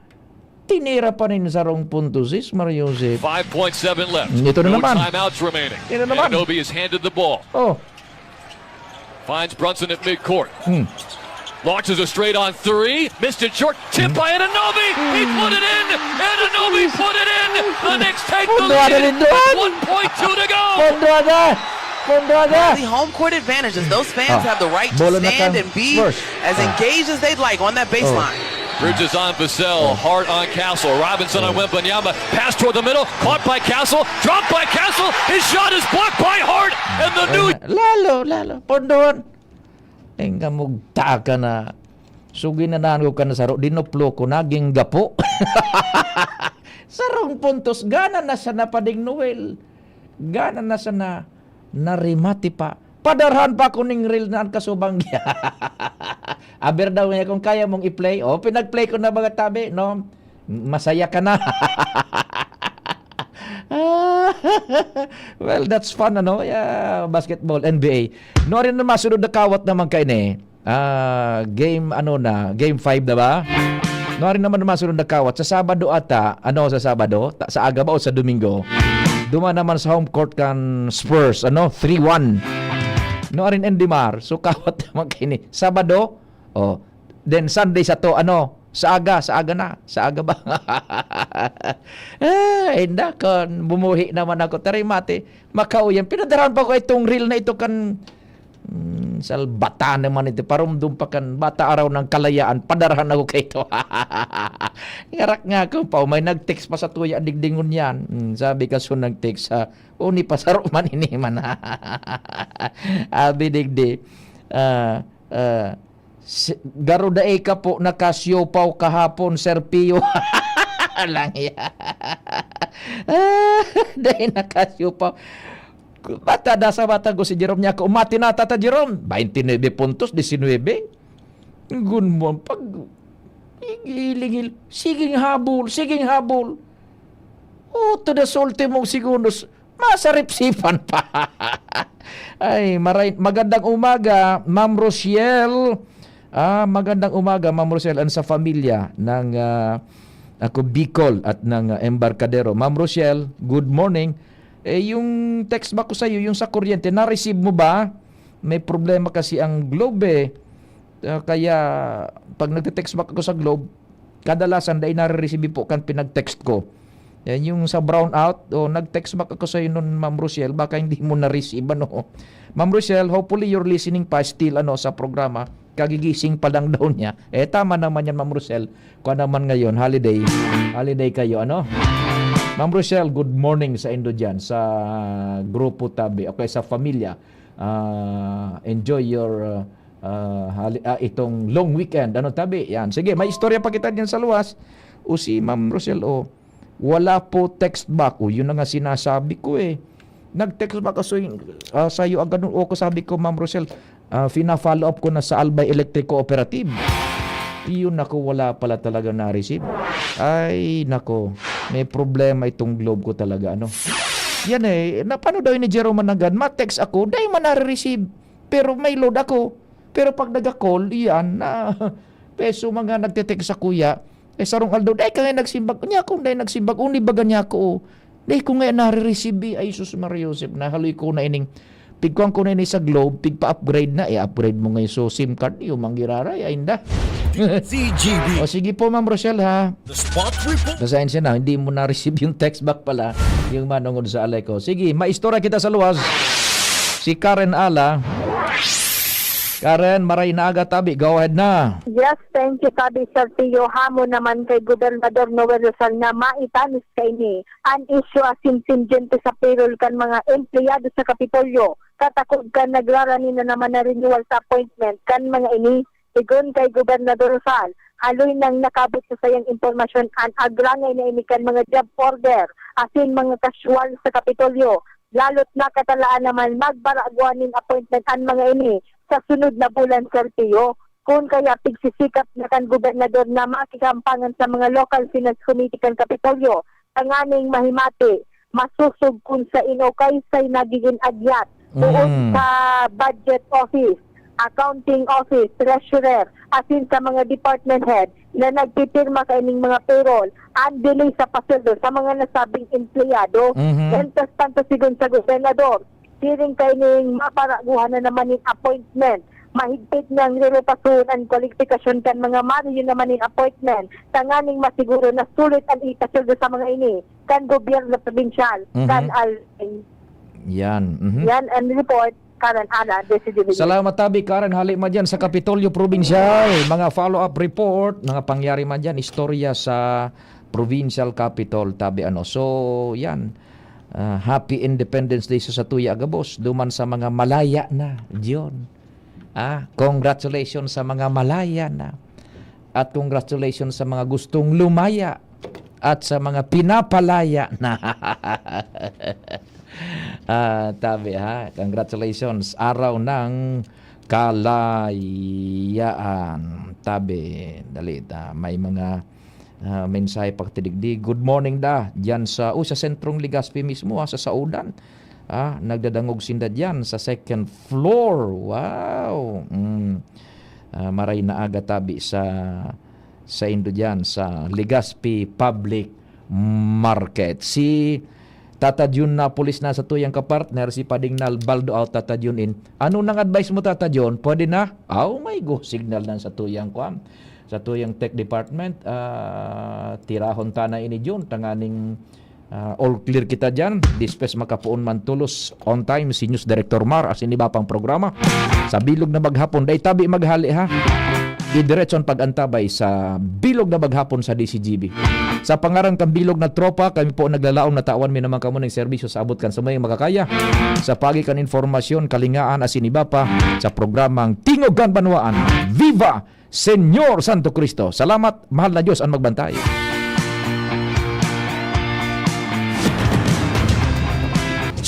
Tinira pa rin sarong punto, sis Mario Joseph. Five point seven left. Ito na No naman. timeouts remaining. Ito na naman. Anunoby is handed the ball. Oh. Finds Brunson at midcourt. Hmm. Launches a straight on three. Missed it short. Tip by Anunoby. He put it in. Anunoby put it in. The Knicks take the Punto lead. Anunoby. One point two to go. Punto na. Punto na. The home court advantages. Those fans Ah. have the right to Bola na stand kang and be Spurs. as Ah. engaged as they'd like on that Oh. baseline. Bridges on Vassell, hard on Castle. Robinson on Wembanyama. Pass toward the middle. Caught by Castle. Dropped by Castle. His shot is blocked by Hart. And the new Lalo, lalo. Pondon. Ang kamugta ka na. Sugi na naan ko ka na saro. Dinuplo ko, naging gapo. Sarong puntos. Gana na siya na, Pading Noel. Gana na siya na. Narimati pa. Padarhan pa ko ning reel na ang kasubang. Aber daw niya kung kaya mong i-play. Oh, pinag-play ko na, mga tabi, no? Masaya ka na. Well, that's fun, ano? Yeah, basketball, N B A. No, rin na masunod na kawat naman kaini. Ah, game, ano na, game five na ba? Nuari naman masunod na kawat. Sa Sabado ata, ano, sa Sabado? Ta-, sa aga ba o sa Domingo? Duma naman sa home court kan Spurs, ano, three one. Nuarin Endimar, so kawat naman kini. Sabado, oh, then Sunday sa to, ano, sa aga, sa aga na, sa aga ba? Ay, nakon, bumuhi naman ako. Taray mati, makauyan. Pinadarahan pa ko itong reel na ito kan Hmm, salbatan naman ito. Parumdum pa kan bata araw ng kalayaan. Padarahan ako kaito. Ngarak nga ako pa. May nag-text pa sa tuya, digdingon yan. Hmm, sabi ka, so nag-text sa uni pa saro man ini man. Abi digdi. Ah, ah, si, garo dai ka po nakasiopaw kahapon, Sir Pio. Lang ya. Ah, dai nakasiopaw. Bata da sa bata ko si Jerome niya ako, umati na tata Jerome, twenty-nine puntos, diecinuebe. Gun mo, pag, higil-higil, siging habol, siging habol. Oh, to the sulti mong segundos, masaripsipan pa. Ay, maray-, magandang umaga, Ma'am Rochelle. Ah, magandang umaga, Ma'am Rochelle, and sa pamilya ng, ah, ako, Bicol at ng, ah, Embarcadero. Ma'am Rochelle, good morning. Eh, yung text ba ko sa'yo, yung sa kuryente, na-receive mo ba? May problema kasi ang Globe, eh. Ah, kaya, pag nagte-text back ako sa Globe, kadalasan dai nare-receive po kan pinag-text ko. Yan yung sa brownout, o nag-text back ako sa'yo nun, Ma'am Rochelle, baka hindi mo na-receive, ano. Ma'am Rochelle, hopefully you're listening pa still, ano, sa programa. Kagigising pa lang daw niya. Eh, tama naman yan, Ma'am Rochelle. Kung naman ngayon, holiday. Holiday kayo, ano? Ma'am Rochelle, good morning sa indo dyan, sa grupo tabi, o kaya sa pamilya. Ah, enjoy your, ah, ah, hali-, ah, itong long weekend. Ano, tabi? Yan. Sige, may istorya pa kita dyan sa luwas. O si Ma'am Rochelle, oh, wala po text back. O, yun na nga sinasabi ko, eh. Nag-text back ako sa'yo, ah, sa'yo, ah, ganun. O, ko sabi ko, Ma'am Rochelle, ah, fina-follow up ko na sa Albay Electric Cooperative. Yun, naku, wala pala talaga na-receive. Ay, naku, may problema itong Globe ko talaga, ano. Yan eh, na, paano daw ni Jerome Manangan? Ma-text ako, dai man nare-receive. Pero may load ako. Pero pag naga-call, iyan na, peso mga nagte-text sa kuya, eh, sarong aldaw, "Dai ka nga nagsimbag." Niya ako, "Dai nagsimbag." Uni baga niya ako, oh. "Dai ko nga nare-receive, eh." Ay, sus, Maria Josep, nahaloy ko na ining, pigkuhan ko na ini sa Globe, pigpa-upgrade na, i-upgrade mo ngayon so SIM card, yung manggiraray, ay, inda. C G B. O, sige po, Ma'am Rochelle, ha? The Spot Report. Pasensya na, hindi mo na-receive yung text back pala, yung manungod sa alay ko. Sige, maistorya kita sa luwas. Si Karen Ala. Karen, maray na aga, tabi. Go ahead na. Yes, thank you, tabi, Sir Tio. Hamon naman kay Gobernador Noel Rosal na maitanis kaini an isyu asin sindyente sa payroll kan mga empleyado sa Kapitolyo, katakod kan nagrarani na naman na renewal sa appointment kan mga ini. Sigon kay Gobernador Rosal, haloy nang nakabot sa sayang impormasyon an agrangay na ini kan mga job order asin mga casual sa Kapitolyo, lalo't nakatalaan naman magbaraguan nin appointment an mga ini sa sunod na bulan, Sir Tio. Kun kaya, pigsisikap na kan gobernador na makikampangan sa mga local finance committee kan Kapitolyo tanganing mahimati, masosog kun sain o kaisay nagigin agyat poon Mm. sa budget office, accounting office, treasurer, asin sa mga department head na nagpipirma kaining mga payroll, an delay sa pasweldo sa mga nasabing empleyado. Mhm. Mientras tanto, sigon sa gobernador, siring kaining maparaguhan na naman nin appointment. Mahigpit nang rerepasuhon an kwalifikasyon kan mga mariyo naman nin appointment, tanganing masiguro na sulit an ipasweldo sa mga ini kan gobyerno probinsyal, Mhm. kan Alvin. Yan. Mhm. Yan ang report, Karen Alan, Desi Division. Salamat, tabi, Karen. Hali man dyan sa Kapitolyo Probinsyal. Mga follow-up report, mga pangyari man dyan, istorya sa Provincial Capitol, tabi, ano. So, yan. Ah, happy Independence Day sa satuya, gabos. Duman sa mga malaya na, Diyon. Ah, congratulations sa mga malaya na. At congratulations sa mga gustong lumaya. At sa mga pinapalaya na. Ah, tabi, ha. Congratulations. Araw ng Kalayaan. Tabi, dali, ta, may mga, ah, mensahe pagtidigdi. Good morning da. Diyan sa, oh, sa Sentrong Legazpi mismo, ha, sa Saudan. Ah, nagdadangog sinda diyan sa second floor. Wow. Mm. Ah, maray na aga, tabi, sa, sa indo diyan, sa Legazpi Public Market. Si Tata Jun Napoles na sa tuyang kapartner, si Pading Nal Baldo out, Tata Jun in. Anong nang advice mo, Tata Jun? Pwede na? Aw, may go signal na sa tuyang kwan. Sa tuyang tech department, ah, tirahon ta na ini, Jun, tanganing, ah, all clear kita dyan. Dispes makapoon man tulos on time si News Director Mar asin iba pang programa. Sa bilog na maghapon, dai tabi maghali, ha? Didiretso ang pag-antabay sa bilog na maghapon sa D C G B. Sa pangaran kan bilog na tropa, kami po naglalaom na tawan mi naman kamo ning serbisyo sa abot kan samuyang makakaya. Sa pagi kan informasyon, kalingaan, asin iba pa, sa programang Tingog kan Banwaan. Viva Señor Santo Cristo! Salamat, mahal na Diyos ang magbantay.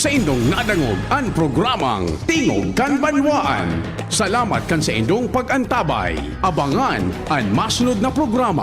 Saindong nadangog an programang Tingog kan Banwaan. Salamat kan saindong pag-antabay. Abangan an masunod na programa.